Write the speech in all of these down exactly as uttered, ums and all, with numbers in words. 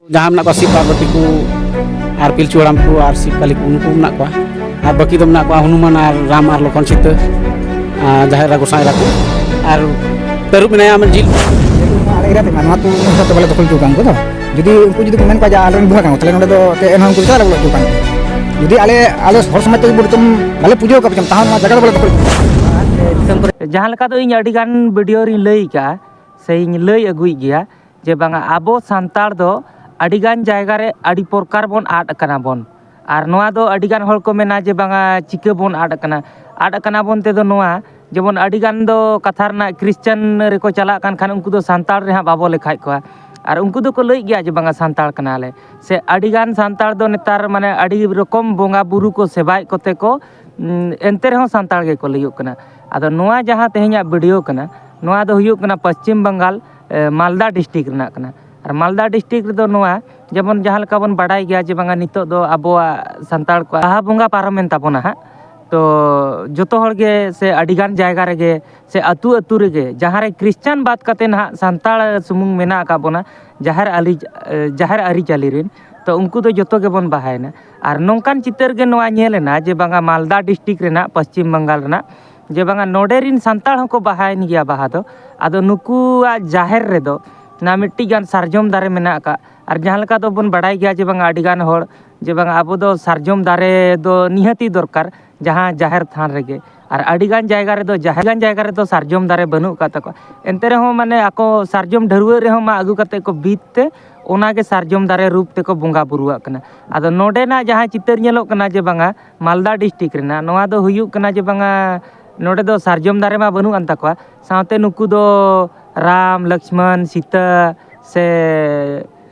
ᱡᱟᱦᱟᱸ ᱢᱮᱱᱟᱜ ᱠᱚᱣᱟ ᱥᱤᱵ ᱯᱟᱨᱵᱚᱛᱤ ᱠᱚ ᱟᱨ ᱯᱤᱞᱪᱩ ᱦᱟᱲᱟᱢ ᱠᱚ ᱟᱨ ᱥᱤᱵ ᱠᱟᱹᱞᱤ ᱠᱚ, ᱩᱱᱠᱩ ᱢᱮᱱᱟᱜ ᱠᱚᱣᱟ᱾ ᱟᱨ ᱵᱟᱹᱠᱤ ᱫᱚ ᱢᱮᱱᱟᱜ ᱠᱚᱣᱟ ᱦᱚᱱᱩᱢᱟᱱ ᱟᱨ ᱨᱟᱢ ᱟᱨ ᱞᱚᱠᱷᱚᱱ ᱥᱤᱛᱟᱹ, ᱟᱨ ᱡᱟᱦᱮᱨ ᱮᱨᱟ ᱜᱚᱸᱥᱟᱭ ᱮᱨᱟ ᱠᱚ᱾ ᱟᱨ ᱛᱟᱹᱨᱩᱵ ᱢᱮᱱᱟᱭᱟ ᱟᱢᱟᱜ ᱡᱤᱞ᱾ ᱡᱮᱦᱮᱛᱩ ᱱᱚᱣᱟ ᱟᱞᱮ ᱮᱨᱤᱭᱟ ᱛᱮ ᱢᱮᱱᱟᱜᱼᱟ, ᱱᱚᱣᱟ ᱠᱚ ᱦᱤᱥᱟᱹᱵ ᱛᱮ ᱵᱟᱞᱮ ᱫᱚᱠᱷᱚᱞ ᱦᱚᱪᱚ ᱠᱚᱣᱟ ᱩᱱᱠᱩ ᱫᱚ᱾ ᱡᱩᱫᱤ ᱩᱱᱠᱩ ᱡᱩᱫᱤ ᱠᱚ ᱢᱮᱱ ᱠᱚᱣᱟ ᱡᱮ ᱟᱞᱮᱨᱮᱱ ᱵᱚᱸᱜᱟ ᱠᱟᱱᱟ ᱠᱚ, ᱛᱟᱦᱞᱮ ᱱᱚᱸᱰᱮ ᱫᱚ ᱮᱱᱛᱮᱫ ᱮᱱᱦᱚᱸ ᱩᱱᱠᱩ ᱫᱚ ᱪᱮᱫᱟᱜ ᱞᱮ ᱵᱚᱞᱚ ᱦᱚᱪᱚ ᱠᱚᱣᱟ? ᱡᱩᱫᱤ ᱟᱞᱮ, ᱟᱞᱮ ᱦᱚᱲ ᱥᱚᱢᱟᱡᱽ ᱛᱮ ᱡᱩᱫᱤ ᱵᱚᱞᱮ ᱛᱟᱦᱚᱸ ᱱᱚᱣᱟ ᱡᱟᱭᱜᱟ ᱫᱚ ᱵᱟᱞᱮ ᱫᱚᱠᱷᱚᱞ ᱦᱚᱪᱚ ᱠᱚᱣᱟ᱾ ᱡᱟᱦᱟᱸ ᱞᱮᱠᱟ ᱫᱚ ᱤᱧ ᱟᱹᱰᱤᱜᱟᱱ ᱵᱷᱤᱰᱤᱭᱳ ᱨᱤᱧ ᱞᱟᱹᱭ ᱟᱠᱟᱫᱼᱟ, ᱥᱮᱧ ᱞᱟᱹᱭ ᱟᱹᱜᱩᱭᱮᱫ ᱜᱮᱭᱟ, ᱡᱮ ᱵᱟᱝᱟ ᱟᱵᱚ ᱥᱟᱱᱛᱟᱲ ᱫᱚ ᱟᱹᱰᱤᱜᱟᱱ ᱡᱟᱭᱜᱟ ᱨᱮ ᱟᱹᱰᱤ ᱯᱨᱚᱠᱟᱨ ᱵᱚᱱ ᱟᱫ ᱟᱠᱟᱱᱟ ᱵᱚᱱ᱾ ᱟᱨ ᱱᱚᱣᱟ ᱫᱚ ᱟᱹᱰᱤᱜᱟᱱ ᱦᱚᱲ ᱠᱚ ᱢᱮᱱᱟ ᱡᱮ ᱵᱟᱝᱟ ᱪᱤᱠᱟᱹ ᱵᱚᱱ ᱟᱫ ᱟᱠᱟᱱᱟ? ᱟᱫ ᱟᱠᱟᱱᱟ ᱵᱚᱱ ᱛᱮᱫᱚ ᱱᱚᱣᱟ, ᱡᱮᱢᱚᱱ ᱟᱹᱰᱤᱜᱟᱱ ᱫᱚ ᱠᱟᱛᱷᱟ ᱨᱮᱱᱟᱜ ᱠᱷᱨᱤᱥᱪᱟᱱ ᱨᱮᱠᱚ ᱪᱟᱞᱟᱜ ᱠᱟᱱ ᱠᱷᱟᱱ ᱩᱱᱠᱩ ᱫᱚ ᱥᱟᱱᱛᱟᱲ ᱨᱮᱦᱟᱸᱜ ᱵᱟᱵᱚ ᱞᱮᱠᱷᱟᱭᱮᱫ ᱠᱚᱣᱟ᱾ ᱟᱨ ᱩᱱᱠᱩ ᱫᱚᱠᱚ ᱞᱟᱹᱭᱮᱫ ᱜᱮᱭᱟ ᱡᱮ ᱵᱟᱝᱟ ᱥᱟᱱᱛᱟᱲ ᱠᱟᱱᱟᱞᱮ᱾ ᱥᱮ ᱟᱹᱰᱤᱜᱟᱱ ᱥᱟᱱᱛᱟᱲ ᱫᱚ ᱱᱮᱛᱟᱨ ᱢᱟᱱᱮ ᱟᱹᱰᱤ ᱨᱚᱠᱚᱢ ᱵᱚᱸᱜᱟ ᱵᱩᱨᱩ ᱠᱚ ᱥᱮᱵᱟᱭᱮᱫ ᱠᱚᱛᱮ ᱠᱚ, ᱩᱸ, ᱮᱱᱛᱮ ᱨᱮᱦᱚᱸ ᱥᱟᱱᱛᱟᱲ ᱜᱮᱠᱚ ᱞᱟᱹᱭᱚᱜ ᱠᱟᱱᱟ᱾ ᱟᱫᱚ ᱱᱚᱣᱟ ᱡᱟᱦᱟᱸ ᱛᱮᱦᱮᱧᱟᱜ ᱵᱷᱤᱰᱤᱭᱳ ᱠᱟᱱᱟ, ᱱᱚᱣᱟ ᱫᱚ ᱦᱩᱭᱩᱜ ᱠᱟᱱᱟ ᱯᱚᱥᱪᱤᱢ ᱵᱟᱝᱜᱟᱞ, ᱮ, ᱢᱟᱞᱫᱟ ᱰᱤᱥᱴᱨᱤᱠᱴ ᱨᱮᱱᱟᱜ ᱠᱟᱱᱟ᱾ ᱟᱨ ᱢᱟᱞᱫᱟ ᱰᱤᱥᱴᱨᱤᱠᱴ ᱨᱮᱫᱚ ᱱᱚᱣᱟ, ᱡᱮᱢᱚᱱ ᱡᱟᱦᱟᱸ ᱞᱮᱠᱟ ᱵᱚᱱ ᱵᱟᱰᱟᱭ ᱜᱮᱭᱟ ᱡᱮ ᱵᱟᱝᱟ ᱱᱤᱛᱚᱜ ᱫᱚ ᱟᱵᱚᱣᱟᱜ ᱥᱟᱱᱛᱟᱲ ᱠᱚᱣᱟᱜ ᱵᱟᱦᱟ ᱵᱚᱸᱜᱟ ᱯᱟᱨᱚᱢᱮᱱ ᱛᱟᱵᱚᱱᱟ ᱦᱟᱸᱜ᱾ ᱛᱚ ᱡᱚᱛᱚ ᱦᱚᱲ ᱜᱮ ᱥᱮ ᱟᱹᱰᱤᱜᱟᱱ ᱡᱟᱭᱜᱟ ᱨᱮᱜᱮ ᱥᱮ ᱟᱹᱛᱩ ᱟᱹᱛᱩ ᱨᱮᱜᱮ ᱡᱟᱦᱟᱸ ᱨᱮ ᱠᱷᱨᱤᱥᱪᱟᱱ ᱵᱟᱫ ᱠᱟᱛᱮ ᱱᱟᱦᱟᱜ ᱥᱟᱱᱛᱟᱲ ᱥᱩᱢᱩᱝ ᱢᱮᱱᱟᱜ ᱟᱠᱟᱫ ᱵᱚᱱᱟ, ᱡᱟᱦᱮᱨ ᱟᱹᱞᱤ-, ᱡᱟᱦᱮᱨ ᱟᱹᱨᱤᱪᱟᱹᱞᱤ ᱨᱮᱱ, ᱛᱚ ᱩᱱᱠᱩ ᱫᱚ ᱡᱚᱛᱚ ᱜᱮᱵᱚᱱ ᱵᱟᱦᱟᱭᱮᱱᱟ᱾ ᱟᱨ ᱱᱚᱝᱠᱟᱱ ᱪᱤᱛᱟᱹᱨ ᱜᱮ ᱱᱚᱣᱟ ᱧᱮᱞ ᱮᱱᱟ ᱡᱮ ᱵᱟᱝᱟ ᱢᱟᱞᱫᱟ ᱰᱤᱥᱴᱨᱤᱠᱴ ᱨᱮᱱᱟᱜ, ᱯᱚᱥᱪᱤᱢ ᱵᱟᱝᱜᱟᱞ ᱨᱮᱱᱟᱜ, ᱡᱮ ᱵᱟᱝᱟ ᱱᱚᱰᱮ ᱨᱮᱱ ᱥᱟᱱᱛᱟᱲ ᱦᱚᱸᱠᱚ ᱵᱟᱦᱟᱭᱮᱱ ᱜᱮᱭᱟ ᱵᱟᱦᱟ ᱫᱚ᱾ ᱟᱫᱚ ᱱᱩᱠᱩᱣᱟᱜ ᱡᱟᱦᱮᱨ ᱨᱮᱫᱚ ᱱᱟ ᱢᱤᱫᱴᱤᱡ ᱜᱟᱱ ᱥᱟᱨᱡᱚᱢ ᱫᱟᱨᱮ ᱢᱮᱱᱟᱜ ᱟᱠᱟᱫ᱾ ᱟᱨ ᱡᱟᱦᱟᱸ ᱞᱮᱠᱟ ᱫᱚᱵᱚᱱ ᱵᱟᱰᱟᱭ ᱜᱮᱭᱟ ᱡᱮ ᱵᱟᱝᱟ ᱟᱹᱰᱤᱜᱟᱱ ᱦᱚᱲ ᱡᱮ ᱵᱟᱝᱟ ᱟᱵᱚ ᱫᱚ ᱥᱟᱨᱡᱚᱢ ᱫᱟᱨᱮ ᱫᱚ ᱱᱤᱦᱟᱹᱛᱤ ᱫᱚᱨᱠᱟᱨ ᱡᱟᱦᱟᱸ ᱡᱟᱦᱮᱨ ᱛᱷᱟᱱ ᱨᱮᱜᱮ᱾ ᱟᱨ ᱟᱹᱰᱤᱜᱟᱱ ᱡᱟᱭᱜᱟ ᱨᱮᱫᱚ, ᱡᱟᱦᱮᱨ ᱜᱟᱱ ᱡᱟᱭᱜᱟ ᱨᱮᱫᱚ ᱥᱟᱨᱡᱚᱢ ᱫᱟᱨᱮ ᱵᱟᱹᱱᱩᱜ ᱟᱠᱟᱫ ᱛᱟᱠᱚᱣᱟ᱾ ᱮᱱᱛᱮ ᱨᱮᱦᱚᱸ ᱢᱟᱱᱮ ᱟᱠᱚ ᱥᱟᱨᱡᱚᱢ ᱰᱷᱟᱹᱨᱣᱟᱹᱜ ᱨᱮᱦᱚᱸ ᱢᱟ ᱟᱹᱜᱩ ᱠᱟᱛᱮ ᱠᱚ ᱵᱤᱫ ᱛᱮ ᱚᱱᱟᱜᱮ ᱥᱟᱨᱡᱚᱢ ᱫᱟᱨᱮ ᱨᱩᱯ ᱛᱮᱠᱚ ᱵᱚᱸᱜᱟ ᱵᱩᱨᱩᱣᱟᱜ ᱠᱟᱱᱟ᱾ ᱟᱫᱚ ᱱᱚᱰᱮᱱᱟᱜ ᱡᱟᱦᱟᱸ ᱪᱤᱛᱟᱹᱨ ᱧᱮᱞᱚᱜ ᱠᱟᱱᱟ ᱡᱮ ᱵᱟᱝᱟ ᱢᱟᱞᱫᱟ ᱰᱤᱥᱴᱨᱤᱠᱴ ᱨᱮᱱᱟᱜ, ᱱᱚᱣᱟ ᱫᱚ ᱦᱩᱭᱩᱜ ᱠᱟᱱᱟ ᱡᱮ ᱵᱟᱝᱟ ᱱᱚᱰᱮ ᱫᱚ ᱥᱟᱨᱡᱚᱢ ᱫᱟᱨᱮ ᱢᱟ ᱵᱟᱹᱱᱩᱜ ᱟᱱ ᱛᱟᱠᱚᱣᱟ, ᱥᱟᱶᱛᱮ ᱱᱩᱠᱩ ᱫᱚ ᱨᱟᱢ, ᱞᱚᱠᱥᱢᱚᱱ, ᱥᱤᱛᱟᱹ ᱥᱮ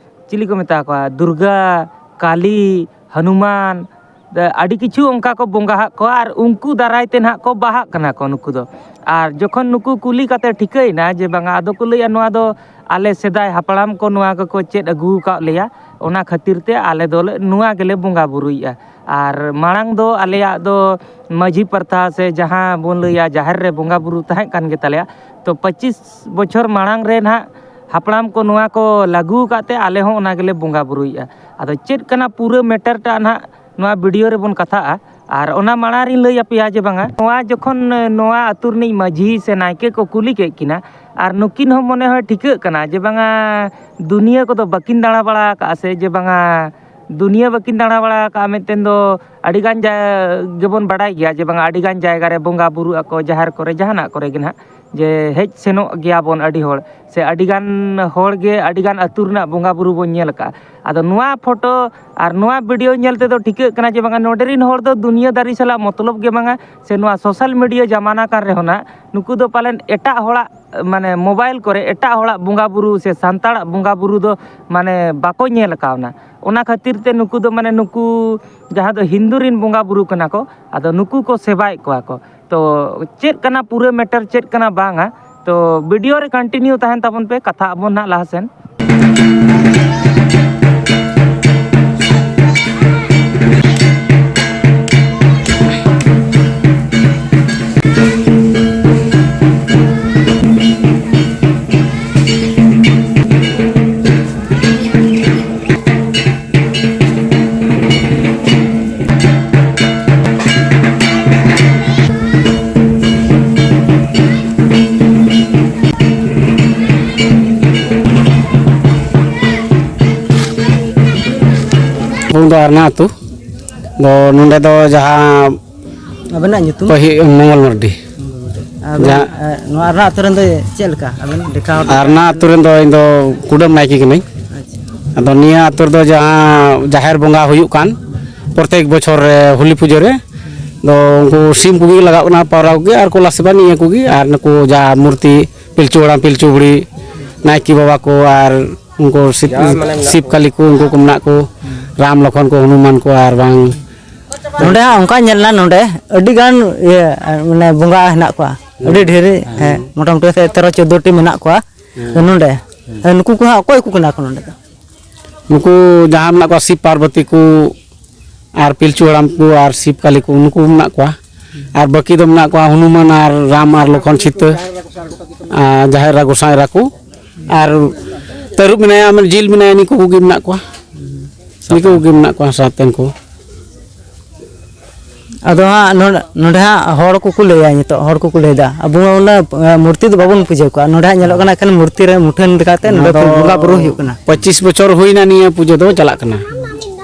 ᱪᱤᱞᱤ ᱠᱚ ᱢᱮᱛᱟ ᱠᱚᱣᱟ, ᱫᱩᱨᱜᱟ, ᱠᱟᱞᱤ, ᱦᱚᱱᱩᱢᱟᱱ, ᱟᱹᱰᱤ ᱠᱤᱪᱷᱩ ᱚᱱᱠᱟ ᱠᱚ ᱵᱚᱸᱜᱟ ᱟᱫ ᱠᱚᱣᱟ ᱟᱨ ᱩᱱᱠᱩ ᱫᱟᱨᱟᱭ ᱛᱮ ᱱᱟᱦᱟᱜ ᱠᱚ ᱵᱟᱦᱟᱜ ᱠᱟᱱᱟ ᱠᱚ ᱱᱩᱠᱩ ᱫᱚ᱾ ᱟᱨ ᱡᱚᱠᱷᱚᱱ ᱱᱩᱠᱩ ᱠᱩᱞᱤ ᱠᱟᱛᱮ ᱴᱷᱤᱠᱟᱹᱭᱮᱱᱟ ᱡᱮ ᱵᱟᱝᱟ, ᱟᱫᱚ ᱠᱚ ᱞᱟᱹᱭᱟ ᱱᱚᱣᱟ ᱫᱚ ᱟᱞᱮ ᱥᱮᱫᱟᱭ ᱦᱟᱯᱲᱟᱢ ᱠᱚ ᱱᱚᱣᱟ ᱠᱚᱠᱚ ᱪᱮᱫ ᱟᱹᱜᱩ ᱟᱠᱟᱫ ᱞᱮᱭᱟ, ᱚᱱᱟ ᱠᱷᱟᱹᱛᱤᱨ ᱛᱮ ᱟᱞᱮ ᱫᱚᱞᱮ ᱱᱚᱣᱟ ᱜᱮᱞᱮ ᱵᱚᱸᱜᱟ ᱵᱩᱨᱩᱭᱮᱫᱼᱟ᱾ ᱟᱨ ᱢᱟᱲᱟᱝ ᱫᱚ ᱟᱞᱮᱭᱟᱜ ᱫᱚ ᱢᱟᱹᱡᱷᱤ ᱯᱨᱟᱛᱷᱟ ᱥᱮ ᱡᱟᱦᱟᱸ ᱵᱚᱱ ᱞᱟᱹᱭᱟ ᱡᱟᱦᱮᱨ ᱨᱮ ᱵᱚᱸᱜᱟ ᱵᱩᱨᱩ ᱛᱟᱦᱮᱸ ᱠᱟᱱ ᱜᱮᱛᱟᱞᱮᱭᱟ᱾ ᱛᱚ ᱯᱚᱸᱪᱤᱥ ᱵᱚᱪᱷᱚᱨ ᱢᱟᱲᱟᱝ ᱨᱮ ᱱᱟᱦᱟᱜ ᱦᱟᱯᱲᱟᱢ ᱠᱚ ᱱᱚᱣᱟ ᱠᱚ ᱞᱟᱹᱜᱩ ᱟᱠᱟᱫ ᱛᱮ ᱟᱞᱮ ᱦᱚᱸ ᱚᱱᱟ ᱜᱮᱞᱮ ᱵᱚᱸᱜᱟ ᱵᱩᱨᱩᱭᱮᱫᱼᱟ᱾ ᱟᱫᱚ ᱪᱮᱫ ᱠᱟᱱᱟ ᱯᱩᱨᱟᱹ ᱢᱮᱴᱟᱨ ᱴᱟᱜ ᱱᱟᱦᱟᱜ ᱱᱚᱣᱟ ᱵᱷᱤᱰᱤᱭᱳ ᱨᱮᱵᱚᱱ ᱠᱟᱛᱷᱟᱜᱼᱟ᱾ ᱟᱨ ᱚᱱᱟ ᱢᱟᱲᱟᱝ ᱨᱤᱧ ᱞᱟᱹᱭ ᱟᱯᱮᱭᱟ ᱡᱮ ᱵᱟᱝᱟ, ᱱᱚᱣᱟ ᱡᱚᱠᱷᱚᱱ ᱱᱚᱣᱟ ᱟᱹᱛᱩ ᱨᱤᱱᱤᱡ ᱢᱟᱹᱡᱷᱤ ᱥᱮ ᱱᱟᱭᱠᱮ ᱠᱚ ᱠᱩᱞᱤ ᱠᱮᱫ ᱠᱤᱱᱟ, ᱟᱨ ᱱᱩᱠᱤᱱ ᱦᱚᱸ ᱢᱚᱱᱮ ᱦᱚᱭ ᱴᱷᱤᱠᱟᱹᱜ ᱠᱟᱱᱟ ᱡᱮ ᱵᱟᱝᱟ, ᱫᱩᱱᱤᱭᱟᱹ ᱠᱚᱫᱚ ᱵᱟᱹᱠᱤᱱ ᱫᱟᱬᱟ ᱵᱟᱲᱟ ᱟᱠᱟᱫᱼᱟ ᱥᱮ ᱡᱮ ᱵᱟᱝᱟ, ᱫᱩᱱᱤᱭᱟᱹ ᱵᱟᱹᱠᱤᱱ ᱫᱟᱬᱟ ᱵᱟᱲᱟ ᱟᱠᱟᱫᱼᱟ ᱢᱮᱱᱛᱮ ᱫᱚ ᱟᱹᱰᱤᱜᱟᱱ ᱡᱟ-, ᱜᱮᱵᱚᱱ ᱵᱟᱰᱟᱭ ᱜᱮᱭᱟ ᱡᱮ ᱵᱟᱝᱟ, ᱟᱹᱰᱤᱜᱟᱱ ᱡᱟᱭᱜᱟ ᱨᱮ ᱵᱚᱸᱜᱟ ᱵᱩᱨᱩᱜ ᱟᱠᱚ, ᱡᱟᱦᱮᱨ ᱠᱚᱨᱮ, ᱡᱟᱦᱟᱱᱟᱜ ᱠᱚᱨᱮ ᱜᱮ ᱱᱟᱦᱟᱜ᱾ ᱡᱮ ᱦᱮᱡ ᱥᱮᱱᱚᱜ ᱜᱮᱭᱟᱵᱚᱱ ᱟᱹᱰᱤ ᱦᱚᱲ, ᱥᱮ ᱟᱹᱰᱤᱜᱟᱱ ᱦᱚᱲ ᱜᱮ ᱟᱹᱰᱤᱜᱟᱱ ᱟᱹᱛᱩ ᱨᱮᱱᱟᱜ ᱵᱚᱸᱜᱟ ᱵᱩᱨᱩ ᱵᱚᱱ ᱧᱮᱞ ᱟᱠᱟᱫᱼᱟ᱾ ᱟᱫᱚ ᱱᱚᱣᱟ ᱯᱷᱳᱴᱳ ᱟᱨ ᱱᱚᱣᱟ ᱵᱷᱤᱰᱤᱭᱳ ᱧᱮᱞ ᱛᱮᱫᱚ ᱴᱷᱤᱠᱟᱹᱜ ᱠᱟᱱᱟ ᱡᱮ ᱵᱟᱝᱟ, ᱱᱚᱰᱮ ᱨᱤᱱ ᱦᱚᱲ ᱫᱚ ᱫᱩᱱᱤᱭᱟᱹ ᱫᱟᱨᱤ ᱥᱟᱞᱟᱜ ᱢᱚᱛᱞᱚᱵ ᱜᱮ ᱵᱟᱝᱟ, ᱥᱮ ᱱᱚᱣᱟ ᱥᱳᱥᱟᱞ ᱢᱤᱰᱤᱭᱟ ᱡᱟᱢᱟᱱᱟ ᱠᱟᱱ ᱨᱮᱦᱚᱸ ᱱᱟᱜ, ᱱᱩᱠᱩ ᱫᱚ ᱯᱟᱞᱮᱱ ᱮᱴᱟᱜ ᱦᱚᱲᱟᱜ, ᱢᱟᱱᱮ, ᱢᱳᱵᱟᱭᱤᱞ ᱠᱚᱨᱮ ᱮᱴᱟᱜ ᱦᱚᱲᱟᱜ ᱵᱚᱸᱜᱟ ᱵᱩᱨᱩ ᱥᱮ ᱥᱟᱱᱛᱟᱲᱟᱜ ᱵᱚᱸᱜᱟ ᱵᱩᱨᱩ ᱫᱚ, ᱢᱟᱱᱮ, ᱵᱟᱠᱚ ᱧᱮᱞ ᱠᱟᱣᱱᱟ᱾ ᱚᱱᱟ ᱠᱷᱟᱹᱛᱤᱨ ᱛᱮ ᱱᱩᱠᱩ ᱫᱚ, ᱢᱟᱱᱮ, ᱱᱩᱠᱩ ᱡᱟᱦᱟᱸ ᱫᱚ ᱦᱤᱱᱫᱩ ᱨᱤᱱ ᱵᱚᱸᱜᱟ ᱵᱩᱨᱩ ᱠᱟᱱᱟ ᱠᱚ, ᱟᱫᱚ ᱱᱩᱠᱩ ᱠᱚ ᱥᱮᱵᱟᱭᱮᱫ ᱠᱚᱣᱟ ᱠᱚ᱾ ᱛᱚ ᱪᱮᱫ ᱠᱟᱱᱟ ᱯᱩᱨᱟᱹ ᱢᱮᱴᱟᱨ, ᱪᱮᱫ ᱠᱟᱱᱟ ᱵᱟᱝᱟ, ᱛᱚ ᱵᱷᱤᱰᱤᱭᱳ ᱨᱮ ᱠᱚᱱᱴᱤᱱᱤᱭᱩ ᱛᱟᱦᱮᱱ ᱛᱟᱵᱚᱱ ᱯᱮ, ᱠᱟᱛᱷᱟ ᱟᱵᱚᱱ ᱱᱟᱜ ᱞᱟᱦᱟ ᱥᱮᱱ᱾ ᱩᱱ ᱫᱚ ᱟᱨᱱᱟ ᱟᱹᱛᱩ ᱫᱚ, ᱱᱚᱰᱮ ᱫᱚ ᱡᱟᱦᱟᱸ ᱟᱵᱮᱱᱟᱜ ᱧᱩᱛᱩᱢ? ᱯᱟᱹᱦᱤᱞ ᱢᱚᱝᱜᱚᱞ ᱢᱟᱨᱰᱤ᱾ ᱟᱵᱮᱱ, ᱡᱟᱦᱟᱸ ᱮ, ᱱᱚᱣᱟ ᱟᱨᱱᱟ ᱟᱹᱛᱩ ᱨᱮᱱ ᱫᱚ ᱪᱮᱫ ᱞᱮᱠᱟ ᱟᱵᱮᱱ ᱫᱮᱠᱷᱟᱣ ᱟᱨᱱᱟ ᱟᱹᱛᱩ ᱨᱮᱱ ᱫᱚ ᱤᱧ ᱫᱚ ᱠᱩᱰᱟᱹᱢ ᱱᱟᱭᱠᱮ ᱠᱟᱹᱱᱟᱹᱧ᱾ ᱟᱪᱪᱷᱟ᱾ ᱟᱫᱚ ᱱᱤᱭᱟᱹ ᱟᱹᱛᱩ ᱨᱮᱫᱚ ᱡᱟᱦᱟᱸ ᱡᱟᱦᱮᱨ ᱵᱚᱸᱜᱟ ᱦᱩᱭᱩᱜ ᱠᱟᱱ ᱯᱨᱚᱛᱮᱠ ᱵᱚᱪᱷᱚᱨ ᱨᱮ ᱦᱳᱞᱤ ᱯᱩᱡᱟᱹ ᱨᱮ, ᱫᱚ ᱩᱱᱠᱩ ᱥᱤᱢ ᱠᱚᱜᱮ ᱞᱟᱜᱟᱜ ᱠᱟᱱᱟ, ᱯᱟᱣᱨᱟ ᱠᱚᱜᱮ, ᱟᱨ ᱠᱚ ᱞᱟᱥᱮᱵᱟ ᱱᱤᱭᱟᱹ ᱠᱚᱜᱮ, ᱟᱨ ᱱᱩᱠᱩ ᱡᱟ ᱢᱩᱨᱛᱤ ᱯᱤᱞᱪᱩ ᱦᱟᱲᱟᱢ ᱯᱤᱞᱪᱩ ᱵᱩᱲᱦᱤ, ᱱᱟᱭᱠᱮ ᱵᱟᱵᱟ ᱠᱚ, ᱟᱨ ᱩᱱᱠᱩ ᱥᱤᱵ, ᱡᱟ ᱢᱟᱱᱮ ᱢᱮᱱᱟᱜ ᱥᱤᱵ ᱠᱚᱣᱟ᱾ ᱠᱟᱹᱞᱤ ᱠᱚ, ᱩᱱᱠᱩ ᱠᱚ ᱢᱮᱱᱟᱜ ᱠᱚ, ᱨᱟᱢ ᱞᱚᱠᱷᱚᱱ ᱠᱚ, ᱦᱚᱱᱩᱢᱟᱱ ᱠᱚ, ᱟᱨ ᱵᱟᱝ ᱱᱚᱰᱮ ᱦᱚᱸ ᱚᱱᱠᱟ ᱧᱮᱞ ᱮᱱᱟ, ᱱᱚᱰᱮ ᱟᱹᱰᱤ ᱜᱟᱱ ᱤᱭᱟᱹ, ᱢᱟᱱᱮ ᱵᱚᱸᱜᱟ ᱦᱮᱱᱟᱜ ᱠᱚᱣᱟ, ᱟᱹᱰᱤ ᱰᱷᱮᱨ, ᱦᱮᱸ, ᱢᱚᱴᱟᱢᱩᱴᱤ ᱛᱮᱨᱚ ᱪᱳᱫᱽᱫᱳ ᱴᱤ ᱢᱮᱱᱟᱜ ᱠᱚᱣᱟ᱾ ᱦᱮᱸ᱾ ᱱᱚᱰᱮ ᱱᱩᱠᱩ ᱠᱚ ᱦᱟᱸᱜ ᱚᱠᱚᱭ ᱠᱚ ᱠᱟᱱᱟ ᱠᱚ ᱱᱚᱰᱮ ᱫᱚ? ᱱᱩᱠᱩ ᱡᱟᱦᱟᱸ ᱢᱮᱱᱟᱜ ᱠᱚᱣᱟ, ᱥᱤᱵ ᱯᱟᱨᱵᱚᱛᱤ ᱠᱚ ᱟᱨ ᱯᱤᱞᱪᱩ ᱦᱟᱲᱟᱢ ᱠᱚ ᱟᱨ ᱥᱤᱵ ᱠᱟᱹᱞᱤ ᱠᱚ, ᱱᱩᱠᱩ ᱢᱮᱱᱟᱜ ᱠᱚᱣᱟ᱾ ᱟᱨ ᱵᱟᱹᱠᱤ ᱫᱚ ᱢᱮᱱᱟᱜ ᱠᱚᱣᱟ ᱦᱚᱱᱩᱢᱟᱱ ᱟᱨ ᱨᱟᱢ ᱟᱨ ᱞᱚᱠᱷᱚᱱ ᱥᱤᱛᱟᱹ, ᱟᱨ ᱡᱟᱦᱮᱨ ᱮᱨᱟ ᱜᱚᱸᱥᱟᱭ ᱮᱨᱟ ᱠᱚ᱾ ᱟᱨ ᱛᱟᱹᱨᱩᱵ ᱢᱮᱱᱟᱭᱟ, ᱡᱤᱞ ᱢᱮᱱᱟᱭᱟ, ᱱᱤᱠᱩ ᱠᱚᱜᱮ ᱢᱮᱱᱟᱜ ᱠᱚᱣᱟ᱾ ᱱᱤᱠᱩ ᱠᱚᱜᱮ ᱢᱮᱱᱟᱜ ᱠᱚᱣᱟ ᱥᱟᱛᱮᱱ ᱠᱚ᱾ ᱟᱫᱚ ᱦᱟᱸᱜ ᱱᱚᱰᱮ, ᱱᱚᱰᱮ ᱦᱟᱸᱜ ᱦᱚᱲ ᱠᱚᱠᱚ ᱞᱟᱹᱭᱟ, ᱱᱤᱛᱚᱜ ᱦᱚᱲ ᱠᱚᱠᱚ ᱞᱟᱹᱭᱫᱟ, ᱟᱵᱚ ᱢᱟ ᱩᱱᱟᱹᱜ, ᱮ, ᱢᱩᱨᱛᱤ ᱫᱚ ᱵᱟᱵᱚᱱ ᱯᱩᱡᱟᱹ ᱠᱚᱣᱟ᱾ ᱱᱚᱰᱮ ᱦᱟᱸᱜ ᱧᱮᱞᱚᱜ ᱠᱟᱱᱟ ᱮᱠᱷᱮᱱ ᱢᱩᱨᱛᱤ ᱨᱮ ᱢᱩᱴᱷᱟᱹᱱ ᱞᱮᱠᱟᱛᱮ ᱱᱚᱰᱮ ᱚᱱᱟ ᱫᱚ ᱵᱚᱸᱜᱟ ᱵᱩᱨᱩ ᱦᱩᱭᱩᱜ ᱠᱟᱱᱟ᱾ ᱯᱚᱸᱪᱤᱥ ᱵᱚᱪᱷᱚᱨ ᱦᱩᱭᱱᱟ ᱱᱤᱭᱟᱹ ᱯᱩᱡᱟᱹ ᱫᱚ ᱪᱟᱞᱟᱜ ᱠᱟᱱᱟ᱾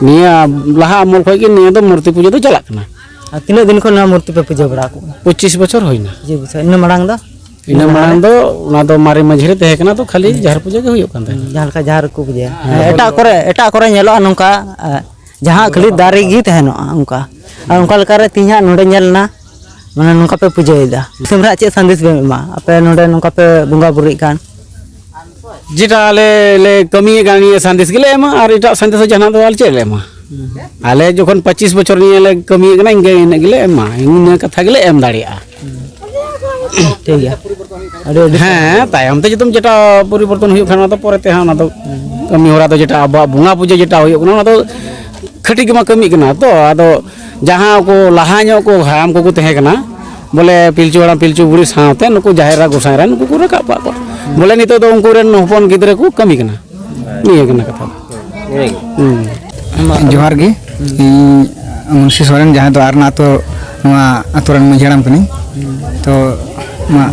ᱱᱤᱭᱟᱹ ᱞᱟᱦᱟ ᱟᱢᱚᱞ ᱠᱷᱚᱡ ᱜᱮ ᱱᱤᱭᱟᱹ ᱫᱚ ᱢᱩᱨᱛᱤ ᱯᱩᱡᱟᱹ ᱫᱚ ᱪᱟᱞᱟᱜ ᱠᱟᱱᱟ᱾ ᱟᱨ ᱛᱤᱱᱟᱹᱜ ᱫᱤᱱ ᱠᱷᱚᱱ ᱱᱚᱣᱟ ᱢᱩᱨᱛᱤ ᱯᱮ ᱯᱩᱡᱟᱹ ᱵᱟᱲᱟ ᱟᱠᱚ ᱠᱟᱱᱟ? ᱯᱚᱸᱪᱤᱥ ᱵᱚᱪᱷᱚᱨ ᱦᱩᱭᱱᱟ᱾ ᱯᱚᱸᱪᱤᱥ ᱵᱚᱪᱷᱚᱨ᱾ ᱤᱱᱟᱹ ᱢᱟᱲᱟᱝ ᱫᱚ? ᱤᱱᱟᱹ ᱤᱱᱟᱹ ᱢᱟᱲᱟᱝ ᱢᱟᱲᱟᱝ ᱫᱚ ᱚᱱᱟ ᱫᱚ ᱢᱟᱨᱮ ᱢᱟᱹᱡᱷᱤ ᱨᱮ ᱛᱟᱦᱮᱸ ᱠᱟᱱᱟ, ᱫᱚ ᱠᱷᱟᱹᱞᱤ ᱡᱟᱦᱮᱨ ᱯᱩᱡᱟᱹ ᱜᱮ ᱦᱩᱭᱩᱜ ᱠᱟᱱ ᱛᱟᱦᱮᱸᱱᱟ᱾ ᱡᱟᱦᱟᱸ ᱞᱮᱠᱟ ᱡᱟᱦᱮᱨ ᱨᱮᱠᱚ ᱯᱩᱡᱟᱹᱭᱟ᱾ ᱦᱮᱸ, ᱦᱮᱸ, ᱮᱴᱟᱜ ᱠᱚᱨᱮ, ᱮᱴᱟᱜ ᱠᱚᱨᱮ ᱧᱮᱞᱚᱜᱼᱟ ᱱᱚᱝᱠᱟ, ᱮ, ᱡᱟᱦᱟᱸ ᱠᱷᱟᱹᱞᱤ ᱫᱟᱨᱮ ᱜᱮ ᱛᱟᱦᱮᱱᱚᱜᱼᱟ ᱚᱱᱠᱟ᱾ ᱟᱨ ᱚᱱᱠᱟ ᱞᱮᱠᱟᱨᱮ ᱛᱮᱦᱮᱧ ᱦᱟᱸᱜ ᱱᱚᱰᱮ ᱧᱮᱞ ᱮᱱᱟ, ᱢᱟᱱᱮ ᱱᱚᱝᱠᱟ ᱯᱮ ᱯᱩᱡᱟᱹᱭᱮᱫᱟ᱾ ᱫᱤᱥᱚᱢ ᱨᱮ ᱦᱟᱸᱜ ᱪᱮᱫ ᱥᱟᱸᱫᱮᱥ ᱵᱮᱱ ᱮᱢᱟ, ᱟᱯᱮ ᱱᱚᱰᱮ ᱱᱚᱝᱠᱟ ᱯᱮ ᱵᱚᱸᱜᱟ ᱵᱩᱨᱩᱭᱮᱫ ᱠᱟᱱ? ᱡᱮᱴᱟ ᱟᱞᱮ ᱞᱮ ᱠᱟᱹᱢᱤᱭᱮᱫ ᱠᱟᱱ, ᱱᱤᱭᱟᱹ ᱥᱟᱸᱫᱮᱥ ᱜᱮᱞᱮ ᱮᱢᱟ, ᱟᱨ ᱮᱴᱟᱜ ᱥᱟᱸᱫᱮᱥ ᱫᱚ ᱡᱟᱦᱟᱱᱟᱜ ᱫᱚ ᱟᱞᱮ ᱪᱮᱫ ᱞᱮ ᱮᱢᱟ? ᱟᱞᱮ ᱡᱚᱠᱷᱚᱱ ᱯᱚᱸᱪᱤᱥ ᱵᱚᱪᱷᱚᱨ ᱱᱤᱭᱟᱹ ᱞᱮ ᱠᱟᱹᱢᱤᱭᱮᱫ ᱠᱟᱱᱟ, ᱤᱱᱠᱟᱹ ᱤᱱᱟᱹᱜ ᱜᱮᱞᱮ ᱮᱢᱟ, ᱤᱱᱟᱹ ᱠᱟᱛᱷᱟ ᱜᱮᱞᱮ ᱮᱢ ᱫᱟᱲᱮᱭᱟᱜᱼᱟ᱾ ᱴᱷᱤᱠ ᱜᱮᱭᱟ᱾ ᱟᱹᱰᱤ, ᱟᱹᱰᱤ ᱦᱮᱸ, ᱛᱟᱭᱚᱢ ᱛᱮ ᱡᱚᱛᱚᱢ ᱡᱮᱴᱟ ᱯᱚᱨᱤᱵᱚᱨᱛᱚᱱ ᱦᱩᱭᱩᱜ ᱠᱷᱟᱱ, ᱚᱱᱟ ᱫᱚ ᱯᱚᱨᱮ ᱛᱮ ᱦᱟᱸᱜ, ᱚᱱᱟ ᱫᱚ ᱠᱟᱹᱢᱤ ᱦᱚᱨᱟ ᱫᱚ ᱡᱮᱴᱟ ᱟᱵᱚᱣᱟᱜ ᱵᱚᱸᱜᱟ ᱯᱩᱡᱟᱹ ᱡᱮᱴᱟ ᱦᱩᱭᱩᱜ ᱠᱟᱱᱟ, ᱚᱱᱟ ᱫᱚ ᱠᱟᱹᱴᱤᱡ ᱜᱮᱢᱟ ᱠᱟᱹᱢᱤᱜ ᱠᱟᱱᱟ᱾ ᱛᱚ ᱟᱫᱚ ᱡᱟᱦᱟᱸ ᱠᱚ ᱞᱟᱦᱟ ᱧᱚᱜ ᱠᱚ ᱦᱟᱲᱟᱢ ᱠᱚᱠᱚ ᱛᱟᱦᱮᱸ ᱠᱟᱱᱟ, ᱵᱚᱞᱮ ᱯᱤᱞᱪᱩ ᱦᱟᱲᱟᱢ ᱯᱤᱞᱪᱩ ᱵᱩᱲᱦᱤ ᱥᱟᱶᱛᱮ ᱱᱩᱠᱩ ᱡᱟᱦᱮᱨ ᱮᱨᱟ ᱜᱚᱸᱥᱟᱭ ᱮᱨᱟ ᱱᱩᱠᱩ ᱠᱚ ᱨᱟᱠᱟᱵ ᱠᱟᱜ ᱠᱚᱣᱟ᱾ ᱵᱚᱞᱮ ᱱᱤᱛᱚᱜ ᱫᱚ ᱩᱱᱠᱩ ᱨᱮᱱ ᱦᱚᱯᱚᱱ ᱜᱤᱫᱽᱨᱟᱹ ᱠᱚ ᱠᱟᱹᱢᱤ ᱠᱟᱱᱟ᱾ ᱱᱤᱭᱟᱹ ᱠᱟᱱᱟ ᱠᱟᱛᱷᱟ ᱫᱚ᱾ ᱦᱩᱸ᱾ ᱡᱚᱦᱟᱨ ᱜᱮ᱾ ᱤᱧ ᱢᱩᱱᱥᱤ ᱥᱚᱨᱮᱱ, ᱡᱟᱦᱟᱸᱭ ᱫᱚ ᱟᱨᱱᱟ ᱟᱹᱛᱩ, ᱱᱚᱣᱟ ᱟᱹᱛᱩ ᱨᱮᱱ ᱢᱟᱹᱡᱷᱤ ᱦᱟᱲᱟᱢ ᱠᱟᱹᱱᱟᱹᱧ᱾ ᱛᱚ, ᱢᱟ᱾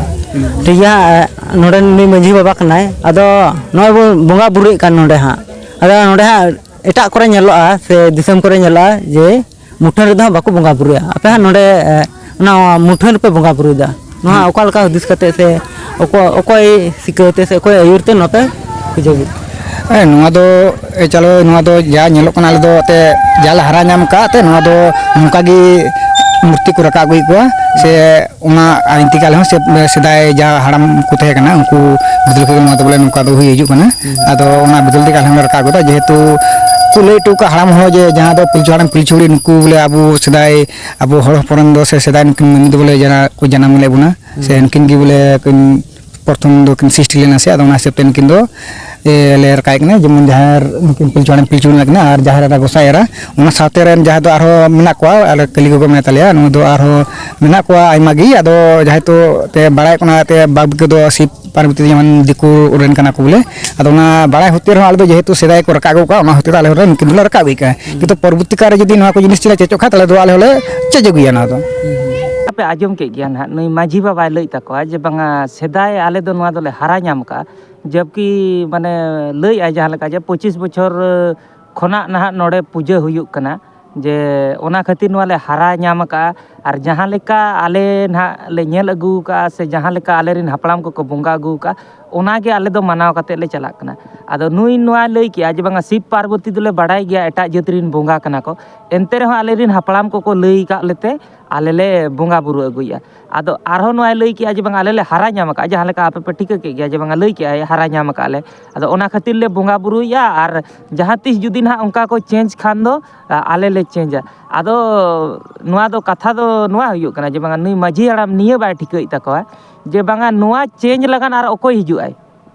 ᱴᱷᱤᱠ ᱜᱮᱭᱟ, ᱱᱚᱰᱮ ᱱᱩᱭ ᱢᱟᱹᱡᱷᱤ ᱵᱟᱵᱟ ᱠᱟᱱᱟᱭ᱾ ᱟᱫᱚ ᱱᱚᱜᱼᱚᱭ ᱵᱚᱱ ᱵᱚᱸᱜᱟ ᱵᱩᱨᱩᱭᱮᱫ ᱠᱟᱱ ᱱᱚᱰᱮ ᱦᱟᱸᱜ᱾ ᱟᱫᱚ ᱱᱚᱰᱮ ᱦᱟᱸᱜ ᱮᱴᱟᱜ ᱠᱚᱨᱮ ᱧᱮᱞᱚᱜᱼᱟ ᱥᱮ ᱫᱤᱥᱚᱢ ᱠᱚᱨᱮ ᱧᱮᱞᱚᱜᱼᱟ ᱡᱮ ᱢᱩᱴᱷᱟᱹᱱ ᱨᱮᱫᱚ ᱦᱟᱸᱜ ᱵᱟᱠᱚ ᱵᱚᱸᱜᱟ ᱵᱩᱨᱩᱭᱟ᱾ ᱟᱯᱮ ᱦᱟᱸᱜ ᱱᱚᱰᱮ, ᱮ, ᱚᱱᱟ ᱢᱩᱴᱷᱟᱹᱱ ᱨᱮᱯᱮ ᱵᱚᱸᱜᱟ ᱵᱩᱨᱩᱭᱮᱫᱟ, ᱱᱚᱣᱟ ᱦᱩᱸ᱾ ᱚᱠᱟ ᱞᱮᱠᱟ ᱦᱩᱫᱤᱥ ᱠᱟᱛᱮ ᱥᱮ ᱚᱠᱚ-, ᱚᱠᱚᱭ ᱥᱤᱠᱟᱹᱣ ᱛᱮ ᱥᱮ ᱚᱠᱚᱭ ᱟᱹᱭᱩᱨ ᱛᱮ ᱱᱚᱣᱟ ᱯᱮ ᱯᱩᱡᱟᱹ ᱵᱩ-? ᱦᱮᱸ, ᱱᱚᱣᱟ ᱫᱚ, ᱮ, ᱪᱟᱞᱚ, ᱱᱚᱣᱟ ᱫᱚ ᱡᱟ ᱧᱮᱞᱚᱜ ᱠᱟᱱᱟ, ᱟᱞᱮ ᱫᱚ ᱮᱱᱛᱮ ᱡᱟ ᱞᱮ ᱦᱟᱨᱟ ᱧᱟᱢ ᱟᱠᱟᱫ ᱛᱮ ᱱᱚᱣᱟ ᱫᱚ ᱱᱚᱝᱠᱟ ᱜᱮ ᱢᱩᱨᱛᱤ ᱠᱚ ᱨᱟᱠᱟᱵ ᱟᱹᱜᱩᱭᱮᱫ ᱠᱚᱣᱟ, ᱥᱮ ᱚᱱᱟ ᱟᱭᱤᱱ ᱛᱮᱜᱮ ᱟᱞᱮ ᱦᱚᱸ ᱥᱮ-, ᱥᱮᱫᱟᱭ ᱡᱟ ᱦᱟᱲᱟᱢ ᱠᱚ ᱛᱟᱦᱮᱸ ᱠᱟᱱᱟ, ᱩᱱᱠᱩ ᱵᱤᱫᱟᱹᱞ ᱠᱷᱚᱱ ᱜᱮ ᱱᱚᱣᱟ ᱫᱚ ᱵᱚᱞᱮ ᱱᱚᱝᱠᱟ ᱫᱚ ᱦᱩᱭ ᱦᱤᱡᱩᱜ ᱠᱟᱱᱟ᱾ ᱦᱩᱸ᱾ ᱟᱫᱚ ᱚᱱᱟ ᱵᱤᱫᱟᱹᱞ ᱛᱮᱜᱮ ᱟᱞᱮ ᱦᱚᱸᱞᱮ ᱨᱟᱠᱟᱵ ᱠᱟᱫᱟ, ᱡᱮᱦᱮᱛᱩ ᱠᱚ ᱞᱟᱹᱭ ᱦᱚᱴᱚ ᱠᱟᱜ ᱦᱟᱲᱟᱢ ᱦᱚᱲ ᱡᱮ ᱡᱟᱦᱟᱸ ᱫᱚ ᱯᱤᱞᱪᱩ ᱦᱟᱲᱟᱢ ᱯᱤᱞᱪᱩ ᱵᱩᱲᱦᱤ ᱱᱩᱠᱩ ᱵᱚᱞᱮ ᱟᱵᱚ ᱥᱮᱫᱟᱭ ᱟᱵᱚ ᱦᱚᱲ ᱦᱚᱯᱚᱱ ᱨᱮᱱ ᱫᱚ ᱥᱮ ᱥᱮᱫᱟᱭ ᱱᱩᱠᱤᱱ ᱢᱟᱹᱱᱢᱤ ᱫᱚ ᱵᱚᱞᱮ ᱡᱟᱦᱟᱸ ᱠᱚ ᱡᱟᱱᱟᱢ ᱞᱮᱫ ᱵᱚᱱᱟ, ᱥᱮ ᱦᱩᱸ᱾ ᱱᱩᱠᱤᱱ ᱜᱮ ᱵᱚᱞᱮ ᱠᱤᱱ ᱯᱨᱚᱛᱷᱚᱢ ᱫᱚᱠᱤᱱ ᱥᱨᱤᱥᱴᱤ ᱞᱮᱱᱟ ᱥᱮ, ᱟᱫᱚ ᱚᱱᱟ ᱦᱤᱥᱟᱹᱵ ᱛᱮ ᱱᱩᱠᱤᱱ ᱫᱚ, ᱮ, ᱞᱮ ᱨᱟᱠᱟᱵ ᱠᱤᱱᱟ, ᱡᱮᱢᱚᱱ ᱡᱟᱦᱮᱨ, ᱱᱩᱠᱤᱱ ᱯᱤᱞᱪᱩ ᱦᱟᱲᱟᱢ ᱯᱤᱞᱪᱩ ᱵᱩᱲᱦᱤ ᱢᱮᱱᱟᱜ ᱠᱤᱱᱟ, ᱟᱨ ᱡᱟᱦᱮᱨ ᱮᱨᱟ ᱜᱚᱸᱥᱟᱭ ᱮᱨᱟ, ᱚᱱᱟ ᱥᱟᱶᱛᱮ ᱨᱮᱱ ᱡᱟᱦᱟᱸ ᱫᱚ ᱟᱨᱦᱚᱸ ᱢᱮᱱᱟᱜ ᱠᱚᱣᱟ, ᱟᱞᱮ ᱠᱟᱹᱞᱤ ᱜᱚᱜᱚ ᱢᱮᱱᱟᱭ ᱛᱟᱞᱮᱭᱟ, ᱱᱩᱭ ᱫᱚ ᱟᱨᱦᱚᱸ ᱢᱮᱱᱟᱜ ᱠᱚᱣᱟ ᱟᱭᱢᱟ ᱜᱮ, ᱟᱫᱚ ᱡᱟᱦᱟᱸᱭ ᱛᱚ ᱛᱮ ᱵᱟᱲᱟᱭ ᱠᱟᱱᱟ ᱛᱮ ᱵᱟᱵ ᱠᱚᱫᱚ ᱥᱤᱵ ᱯᱟᱨᱵᱚᱛᱤ ᱫᱚ ᱡᱮᱢᱚᱱ ᱫᱤᱠᱩ ᱨᱮᱱ ᱠᱟᱱᱟ ᱠᱚ ᱵᱚᱞᱮ᱾ ᱟᱫᱚ ᱚᱱᱟ ᱵᱟᱲᱟᱭ ᱦᱚᱛᱮ ᱨᱮᱦᱚᱸ ᱟᱞᱮ ᱫᱚ ᱡᱮᱦᱮᱛᱩ ᱥᱮᱫᱟᱭ ᱠᱚ ᱨᱟᱠᱟᱵ ᱟᱹᱜᱩ ᱠᱟᱜᱼᱟ, ᱚᱱᱟ ᱦᱚᱛᱮ ᱛᱮ ᱟᱞᱮ ᱦᱚᱸᱞᱮ ᱱᱩᱠᱤᱱ ᱫᱚᱞᱮ ᱨᱟᱠᱟᱵ ᱟᱹᱜᱩᱭ ᱠᱟᱜᱼᱟ᱾ ᱠᱤᱱᱛᱩ ᱯᱚᱨᱚᱵᱚᱨᱛᱤ ᱠᱟᱞ ᱨᱮ ᱡᱩᱫᱤ ᱱᱚᱣᱟ ᱠᱚ ᱡᱤᱱᱤᱥ ᱪᱮᱫ ᱪᱮᱫᱚᱜ ᱠᱷᱟᱱ, ᱛᱟᱦᱚᱞᱮ ᱫᱚ ᱟᱞᱮ ᱦᱚᱸᱞᱮ ᱪᱮᱫ ᱟᱹᱜᱩᱭᱟ ᱱᱚᱣᱟ ᱫᱚ᱾ ᱟᱯᱮ ᱟᱸᱡᱚᱢ ᱠᱮᱫ ᱜᱮᱭᱟ ᱱᱟᱦᱟᱜ, ᱱᱩᱭ ᱢᱟᱹᱡᱷᱤ ᱵᱟᱵᱟᱭ ᱞᱟᱹᱭᱮᱫ ᱛᱟᱠᱚᱣᱟ ᱡᱮ ᱵᱟᱝᱟ, ᱥᱮᱫᱟᱭ ᱟᱞᱮ ᱫᱚ ᱱᱚᱣᱟ ᱫᱚᱞᱮ ᱦᱟᱨᱟ ᱧᱟᱢ ᱠᱟᱜᱼᱟ᱾ ᱡᱚᱵᱠᱤ ᱢᱟᱱᱮ ᱞᱟᱹᱭᱮᱫᱼᱟᱭ ᱡᱟᱦᱟᱸ ᱞᱮᱠᱟ ᱡᱮ ᱯᱚᱸᱪᱤᱥ ᱵᱚᱪᱷᱚᱨ ᱠᱷᱚᱱᱟᱜ ᱱᱟᱦᱟᱜ ᱱᱚᱰᱮ ᱯᱩᱡᱟᱹ ᱦᱩᱭᱩᱜ ᱠᱟᱱᱟ, ᱡᱮ ᱚᱱᱟ ᱠᱷᱟᱹᱛᱤᱨ ᱱᱚᱣᱟ ᱞᱮ ᱦᱟᱨᱟ ᱧᱟᱢ ᱟᱠᱟᱜᱼᱟ᱾ ᱟᱨ ᱡᱟᱦᱟᱸ ᱞᱮᱠᱟ ᱟᱞᱮ ᱱᱟᱦᱟᱜ ᱞᱮ ᱧᱮᱞ ᱟᱹᱜᱩ ᱟᱠᱟᱜᱼᱟ ᱥᱮ ᱡᱟᱦᱟᱸ ᱞᱮᱠᱟ ᱟᱞᱮᱨᱮᱱ ᱦᱟᱯᱲᱟᱢ ᱠᱚᱠᱚ ᱵᱚᱸᱜᱟ ᱟᱹᱜᱩ ᱟᱠᱟᱜᱼᱟ, ᱚᱱᱟᱜᱮ ᱟᱞᱮ ᱫᱚ ᱢᱟᱱᱟᱣ ᱠᱟᱛᱮᱫ ᱞᱮ ᱪᱟᱞᱟᱜ ᱠᱟᱱᱟ᱾ ᱟᱫᱚ ᱱᱩᱭ ᱱᱚᱣᱟ ᱞᱟᱹᱭ ᱠᱮᱜᱼᱟ ᱡᱮ ᱵᱟᱝᱟ ᱥᱤᱵ ᱯᱟᱨᱵᱚᱛᱤ ᱫᱚᱞᱮ ᱵᱟᱰᱟᱭ ᱜᱮᱭᱟ, ᱮᱴᱟᱜ ᱡᱟᱹᱛ ᱨᱮᱱ ᱵᱚᱸᱜᱟ ᱠᱟᱱᱟ ᱠᱚ, ᱮᱱᱛᱮ ᱨᱮᱦᱚᱸ ᱟᱞᱮᱨᱮᱱ ᱦᱟᱯᱲᱟᱢ ᱠᱚᱠᱚ ᱞᱟᱹᱭ ᱟᱠᱟᱫ ᱞᱮᱛᱮ ᱟᱞᱮ ᱞᱮ ᱵᱚᱸᱜᱟ ᱵᱩᱨᱩ ᱟᱹᱜᱩᱭᱮᱫᱼᱟ᱾ ᱟᱫᱚ ᱟᱨᱦᱚᱸ ᱱᱚᱣᱟᱭ ᱞᱟᱹᱭ ᱠᱮᱜᱼᱟ ᱡᱮ ᱵᱟᱝᱟ ᱟᱞᱮ ᱞᱮ ᱦᱟᱨᱟ ᱧᱟᱢ ᱟᱠᱟᱫᱼᱟ, ᱡᱟᱦᱟᱸ ᱞᱮᱠᱟ ᱟᱯᱮ ᱯᱮ ᱴᱷᱤᱠᱟᱹ ᱠᱮᱫ ᱜᱮᱭᱟ ᱡᱮ ᱵᱟᱝᱟ ᱞᱟᱹᱭ ᱠᱮᱜᱼᱟᱭ ᱦᱟᱨᱟ ᱧᱟᱢ ᱟᱠᱟᱫ ᱞᱮ, ᱟᱫᱚ ᱚᱱᱟ ᱠᱷᱟᱹᱛᱤᱨ ᱞᱮ ᱵᱚᱸᱜᱟ ᱵᱩᱨᱩᱭᱮᱫᱼᱟ᱾ ᱟᱨ ᱡᱟᱦᱟᱸ ᱛᱤᱥ ᱡᱩᱫᱤ ᱱᱟᱦᱟᱜ ᱚᱱᱠᱟ ᱠᱚ ᱪᱮᱧᱡᱽ ᱠᱷᱟᱱ ᱫᱚ ᱟ, ᱟᱞᱮ ᱞᱮ ᱪᱮᱧᱡᱟ᱾ ᱟᱫᱚ ᱱᱚᱣᱟ ᱫᱚ ᱠᱟᱛᱷᱟ ᱫᱚ ᱱᱚᱣᱟ ᱦᱩᱭᱩᱜ ᱠᱟᱱᱟ ᱡᱮ ᱵᱟᱝᱟ ᱱᱩᱭ ᱢᱟᱹᱡᱷᱤ ᱦᱟᱲᱟᱢ ᱱᱤᱭᱟᱹ ᱵᱟᱭ ᱴᱷᱤᱠᱟᱹᱭᱮᱫ ᱛᱟᱠᱚᱣᱟ ᱡᱮ ᱵᱟᱝᱟ ᱱᱚᱣᱟ ᱪᱮᱧᱡᱽ ᱞᱟᱜᱟᱱ ᱟᱨ ᱚᱠᱚᱭ ᱦᱤᱡᱩᱜ ᱟᱭ?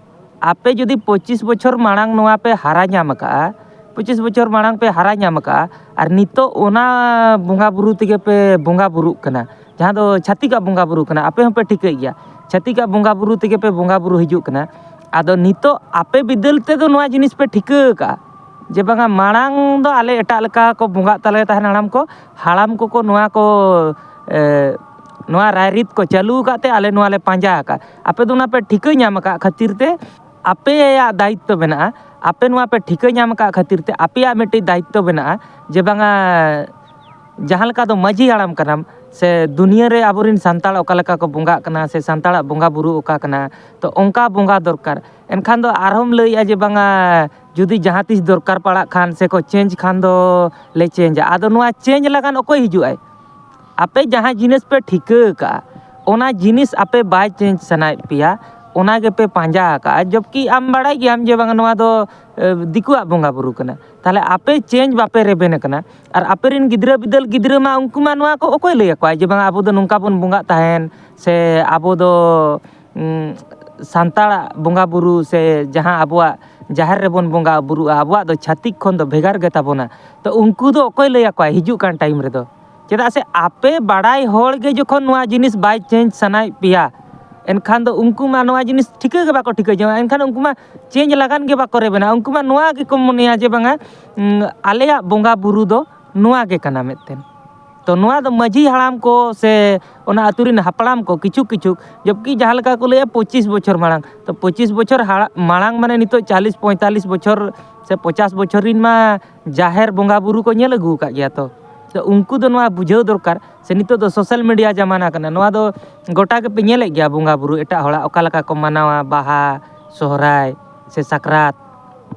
ᱟᱯᱮ ᱡᱩᱫᱤ ᱯᱚᱸᱪᱤᱥ ᱵᱚᱪᱷᱚᱨ ᱢᱟᱲᱟᱝ ᱱᱚᱣᱟ ᱯᱮ ᱦᱟᱨᱟ ᱧᱟᱢ ᱟᱠᱟᱜᱼᱟ, ᱯᱚᱸᱪᱤᱥ ᱵᱚᱪᱷᱚᱨ ᱢᱟᱲᱟᱝ ᱯᱮ ᱦᱟᱨᱟ ᱧᱟᱢ ᱟᱠᱟᱜᱼᱟ, ᱟᱨ ᱱᱤᱛᱚᱜ ᱚᱱᱟ ᱵᱚᱸᱜᱟ ᱵᱩᱨᱩ ᱛᱮᱜᱮ ᱯᱮ ᱵᱚᱸᱜᱟ ᱵᱩᱨᱩᱜ ᱠᱟᱱᱟ, ᱡᱟᱦᱟᱸ ᱫᱚ ᱪᱷᱟᱹᱛᱤᱠᱟᱜ ᱵᱚᱸᱜᱟ ᱵᱩᱨᱩ ᱠᱟᱱᱟ, ᱟᱯᱮ ᱦᱚᱸᱯᱮ ᱴᱷᱤᱠᱟᱹᱭ ᱜᱮᱭᱟ, ᱪᱷᱟᱹᱛᱤᱠᱟᱜ ᱵᱚᱸᱜᱟ ᱵᱩᱨᱩ ᱛᱮᱜᱮ ᱯᱮ ᱵᱚᱸᱜᱟ ᱵᱩᱨᱩ ᱦᱤᱡᱩᱜ ᱠᱟᱱᱟ᱾ ᱟᱫᱚ ᱱᱤᱛᱚᱜ ᱟᱯᱮ ᱵᱤᱫᱟᱹᱞ ᱛᱮᱫᱚ ᱱᱚᱣᱟ ᱡᱤᱱᱤᱥ ᱯᱮ ᱴᱷᱤᱠᱟᱹ ᱟᱠᱟᱜᱼᱟ ᱡᱮ ᱵᱟᱝᱟ ᱢᱟᱲᱟᱝ ᱫᱚ ᱟᱞᱮ ᱮᱴᱟᱜ ᱞᱮᱠᱟ ᱠᱚ ᱵᱚᱸᱜᱟᱜ ᱛᱟᱞᱮ ᱛᱟᱦᱮᱱ ᱦᱟᱲᱟᱢ ᱠᱚ, ᱦᱟᱲᱟᱢ ᱠᱚᱠᱚ ᱱᱚᱣᱟ ᱠᱚ, ᱮ, ᱱᱚᱣᱟ ᱨᱟᱭᱨᱤᱛ ᱠᱚ ᱪᱟᱹᱞᱩ ᱟᱠᱟᱫ ᱛᱮ ᱟᱞᱮ ᱱᱚᱣᱟ ᱞᱮ ᱯᱟᱸᱡᱟ ᱟᱠᱟᱫ᱾ ᱟᱯᱮ ᱫᱚ ᱚᱱᱟ ᱯᱮ ᱴᱷᱤᱠᱟᱹ ᱧᱟᱢ ᱟᱠᱟᱫ ᱠᱷᱟᱹᱛᱤᱨ ᱛᱮ ᱟᱯᱮᱭᱟᱜ ᱫᱟᱭᱤᱛᱛᱚ ᱢᱮᱱᱟᱜᱼᱟ, ᱟᱯᱮ ᱱᱚᱣᱟ ᱯᱮ ᱴᱷᱤᱠᱟᱹ ᱧᱟᱢ ᱟᱠᱟᱫ ᱠᱷᱟᱹᱛᱤᱨ ᱛᱮ ᱟᱯᱮᱭᱟᱜ ᱢᱤᱫᱴᱤᱡ ᱫᱟᱭᱤᱛᱛᱚ ᱢᱮᱱᱟᱜᱼᱟ ᱡᱮ ᱵᱟᱝᱟ ᱡᱟᱦᱟᱸ ᱞᱮᱠᱟ ᱫᱚ ᱢᱟᱹᱡᱷᱤ ᱦᱟᱲᱟᱢ ᱠᱟᱱᱟᱢ ᱥᱮ ᱫᱩᱱᱤᱭᱟᱹ ᱨᱮ ᱟᱵᱚᱨᱮᱱ ᱥᱟᱱᱛᱟᱲ ᱚᱠᱟ ᱞᱮᱠᱟ ᱠᱚ ᱵᱚᱸᱜᱟᱜ ᱠᱟᱱᱟ ᱥᱮ ᱥᱟᱱᱛᱟᱲᱟᱜ ᱵᱚᱸᱜᱟ ᱵᱩᱨᱩ ᱚᱠᱟ ᱠᱟᱱᱟ, ᱛᱚ ᱚᱱᱠᱟ ᱵᱚᱸᱜᱟ ᱫᱚᱨᱠᱟᱨ᱾ ᱮᱱᱠᱷᱟᱱ ᱫᱚ ᱟᱨᱦᱚᱸᱢ ᱞᱟᱹᱭᱮᱜᱼᱟ ᱡᱮ ᱵᱟᱝᱟ ᱡᱩᱫᱤ ᱡᱟᱦᱟᱸ ᱛᱤᱥ ᱫᱚᱨᱠᱟᱨ ᱯᱟᱲᱟᱜ ᱠᱷᱟᱱ ᱥᱮᱠᱚ ᱪᱮᱧᱡᱽ ᱠᱷᱟᱱ ᱫᱚ ᱞᱮ ᱪᱮᱧᱡᱟ᱾ ᱟᱫᱚ ᱱᱚᱣᱟ ᱪᱮᱧᱡᱽ ᱞᱟᱜᱟᱱ ᱚᱠᱚᱭ ᱦᱤᱡᱩᱜ ᱟᱭ? ᱟᱯᱮ ᱡᱟᱦᱟᱸ ᱡᱤᱱᱤᱥ ᱯᱮ ᱴᱷᱤᱠᱟᱹ ᱟᱠᱟᱫᱼᱟ, ᱚᱱᱟ ᱡᱤᱱᱤᱥ ᱟᱯᱮ ᱵᱟᱭ ᱪᱮᱧᱡᱽ ᱥᱟᱱᱟᱭᱮᱫ ᱯᱮᱭᱟ, ᱚᱱᱟ ᱜᱮᱯᱮ ᱯᱟᱸᱡᱟ ᱟᱠᱟᱫᱼᱟ, ᱡᱚᱵᱠᱤ ᱟᱢ ᱵᱟᱲᱟᱭ ᱜᱮᱭᱟᱢ ᱡᱮ ᱵᱟᱝᱟ ᱱᱚᱣᱟ ᱫᱚ, ᱮ, ᱫᱤᱠᱩᱣᱟᱜ ᱵᱚᱸᱜᱟ ᱵᱩᱨᱩ ᱠᱟᱱᱟ᱾ ᱛᱟᱦᱚᱞᱮ ᱟᱯᱮ ᱪᱮᱧᱡᱽ ᱵᱟᱯᱮ ᱨᱮᱵᱮᱱ ᱟᱠᱟᱱᱟ᱾ ᱟᱨ ᱟᱯᱮᱨᱮᱱ ᱜᱤᱫᱽᱨᱟᱹ ᱵᱤᱫᱟᱹᱞ ᱜᱤᱫᱽᱨᱟᱹ ᱢᱟ ᱩᱱᱠᱩ ᱢᱟ ᱱᱚᱣᱟ ᱠᱚ ᱚᱠᱚᱭ ᱞᱟᱹᱭ ᱟᱠᱚᱣᱟ ᱡᱮ ᱵᱟᱝᱟ ᱟᱵᱚ ᱫᱚ ᱱᱚᱝᱠᱟ ᱵᱚᱱ ᱵᱚᱸᱜᱟᱜ ᱛᱟᱦᱮᱱ ᱥᱮ ᱟᱵᱚ ᱫᱚ, ᱩᱸ, ᱥᱟᱱᱛᱟᱲᱟᱜ ᱵᱚᱸᱜᱟ ᱵᱩᱨᱩ ᱥᱮ ᱡᱟᱦᱟᱸ ᱟᱵᱚᱣᱟᱜ ᱡᱟᱦᱮᱨ ᱨᱮᱵᱚᱱ ᱵᱚᱸᱜᱟ ᱵᱩᱨᱩᱜᱼᱟ, ᱟᱵᱚᱣᱟᱜ ᱫᱚ ᱪᱷᱟᱹᱛᱤᱠ ᱠᱷᱚᱱ ᱫᱚ ᱵᱷᱮᱜᱟᱨ ᱜᱮ ᱛᱟᱵᱚᱱᱟ᱾ ᱛᱚ ᱩᱱᱠᱩ ᱫᱚ ᱚᱠᱚᱭ ᱞᱟᱹᱭ ᱟᱠᱚᱣᱟ ᱦᱤᱡᱩᱜ ᱠᱟᱱ ᱴᱟᱭᱤᱢ ᱨᱮᱫᱚ? ᱪᱮᱫᱟᱜ ᱥᱮ ᱟᱯᱮ ᱵᱟᱲᱟᱭ ᱦᱚᱲ ᱜᱮ ᱡᱚᱠᱷᱚᱱ ᱱᱚᱣᱟ ᱡᱤᱱᱤᱥ ᱵᱟᱭ ᱪᱮᱧᱡᱽ ᱥᱟᱱᱟᱭᱮᱫ ᱯᱮᱭᱟ, ᱮᱱᱠᱷᱟᱱ ᱫᱚ ᱩᱱᱠᱩ ᱢᱟ ᱱᱚᱣᱟ ᱡᱤᱱᱤᱥ ᱴᱷᱤᱠᱟᱹ ᱜᱮ ᱵᱟᱠᱚ ᱴᱷᱤᱠᱟᱹ ᱡᱚᱝᱟ᱾ ᱮᱱᱠᱷᱟᱱ ᱩᱱᱠᱩ ᱢᱟ ᱪᱮᱧᱡᱽ ᱞᱟᱜᱟᱱ ᱜᱮ ᱵᱟᱠᱚ ᱨᱮᱵᱮᱱᱟ᱾ ᱩᱱᱠᱩ ᱢᱟ ᱱᱚᱣᱟ ᱜᱮᱠᱚ ᱢᱚᱱᱮᱭᱟ ᱡᱮ ᱵᱟᱝᱟ, ᱩᱸ, ᱟᱞᱮᱭᱟᱜ ᱵᱚᱸᱜᱟ ᱵᱩᱨᱩ ᱫᱚ ᱱᱚᱣᱟ ᱜᱮ ᱠᱟᱱᱟ ᱢᱤᱫᱴᱮᱱ᱾ ᱛᱚ ᱱᱚᱣᱟ ᱫᱚ ᱢᱟᱹᱡᱷᱤ ᱦᱟᱲᱟᱢ ᱠᱚ ᱥᱮ ᱚᱱᱟ ᱟᱹᱛᱩ ᱨᱮᱱ ᱦᱟᱯᱲᱟᱢ ᱠᱚ ᱠᱤᱪᱷᱩ ᱠᱤᱪᱷᱩ, ᱡᱚᱵᱠᱤ ᱡᱟᱦᱟᱸ ᱞᱮᱠᱟ ᱠᱚ ᱞᱟᱹᱭᱟ ᱯᱚᱸᱪᱤᱥ ᱵᱚᱪᱷᱚᱨ ᱢᱟᱲᱟᱝ, ᱛᱚ ᱯᱚᱸᱪᱤᱥ ᱵᱚᱪᱷᱚᱨ ᱦᱟᱲᱟ-, ᱢᱟᱲᱟᱝ ᱢᱟᱱᱮ ᱱᱤᱛᱚᱜ ᱪᱟᱞᱤᱥ ᱯᱚᱸᱭᱛᱟᱞᱤᱥ ᱵᱚᱪᱷᱚᱨ ᱥᱮ ᱯᱚᱪᱟᱥ ᱵᱚᱪᱷᱚᱨ ᱨᱤᱱ ᱢᱟ ᱡᱟᱦᱮᱨ ᱵᱚᱸᱜᱟ ᱵᱩᱨᱩ ᱠᱚ ᱧᱮᱞ ᱟᱹᱜᱩ ᱟᱠᱟᱫ ᱜᱮᱭᱟ᱾ ᱛᱚ, ᱛᱚ ᱩᱱᱠᱩ ᱫᱚ ᱱᱚᱣᱟ ᱵᱩᱡᱷᱟᱹᱣ ᱫᱚᱨᱠᱟᱨ ᱥᱮ ᱱᱤᱛᱚᱜ ᱫᱚ ᱥᱳᱥᱟᱞ ᱢᱤᱰᱤᱭᱟ ᱡᱟᱢᱟᱱᱟ ᱠᱟᱱᱟ, ᱱᱚᱣᱟ ᱫᱚ ᱜᱚᱴᱟ ᱜᱮᱯᱮ ᱧᱮᱞᱮᱫ ᱜᱮᱭᱟ ᱵᱚᱸᱜᱟ ᱵᱩᱨᱩ ᱮᱴᱟᱜ ᱦᱚᱲᱟᱜ ᱚᱠᱟ ᱞᱮᱠᱟ ᱠᱚ ᱢᱟᱱᱟᱣᱟ, ᱵᱟᱦᱟ, ᱥᱚᱦᱨᱟᱭ ᱥᱮ ᱥᱟᱠᱨᱟᱛ᱾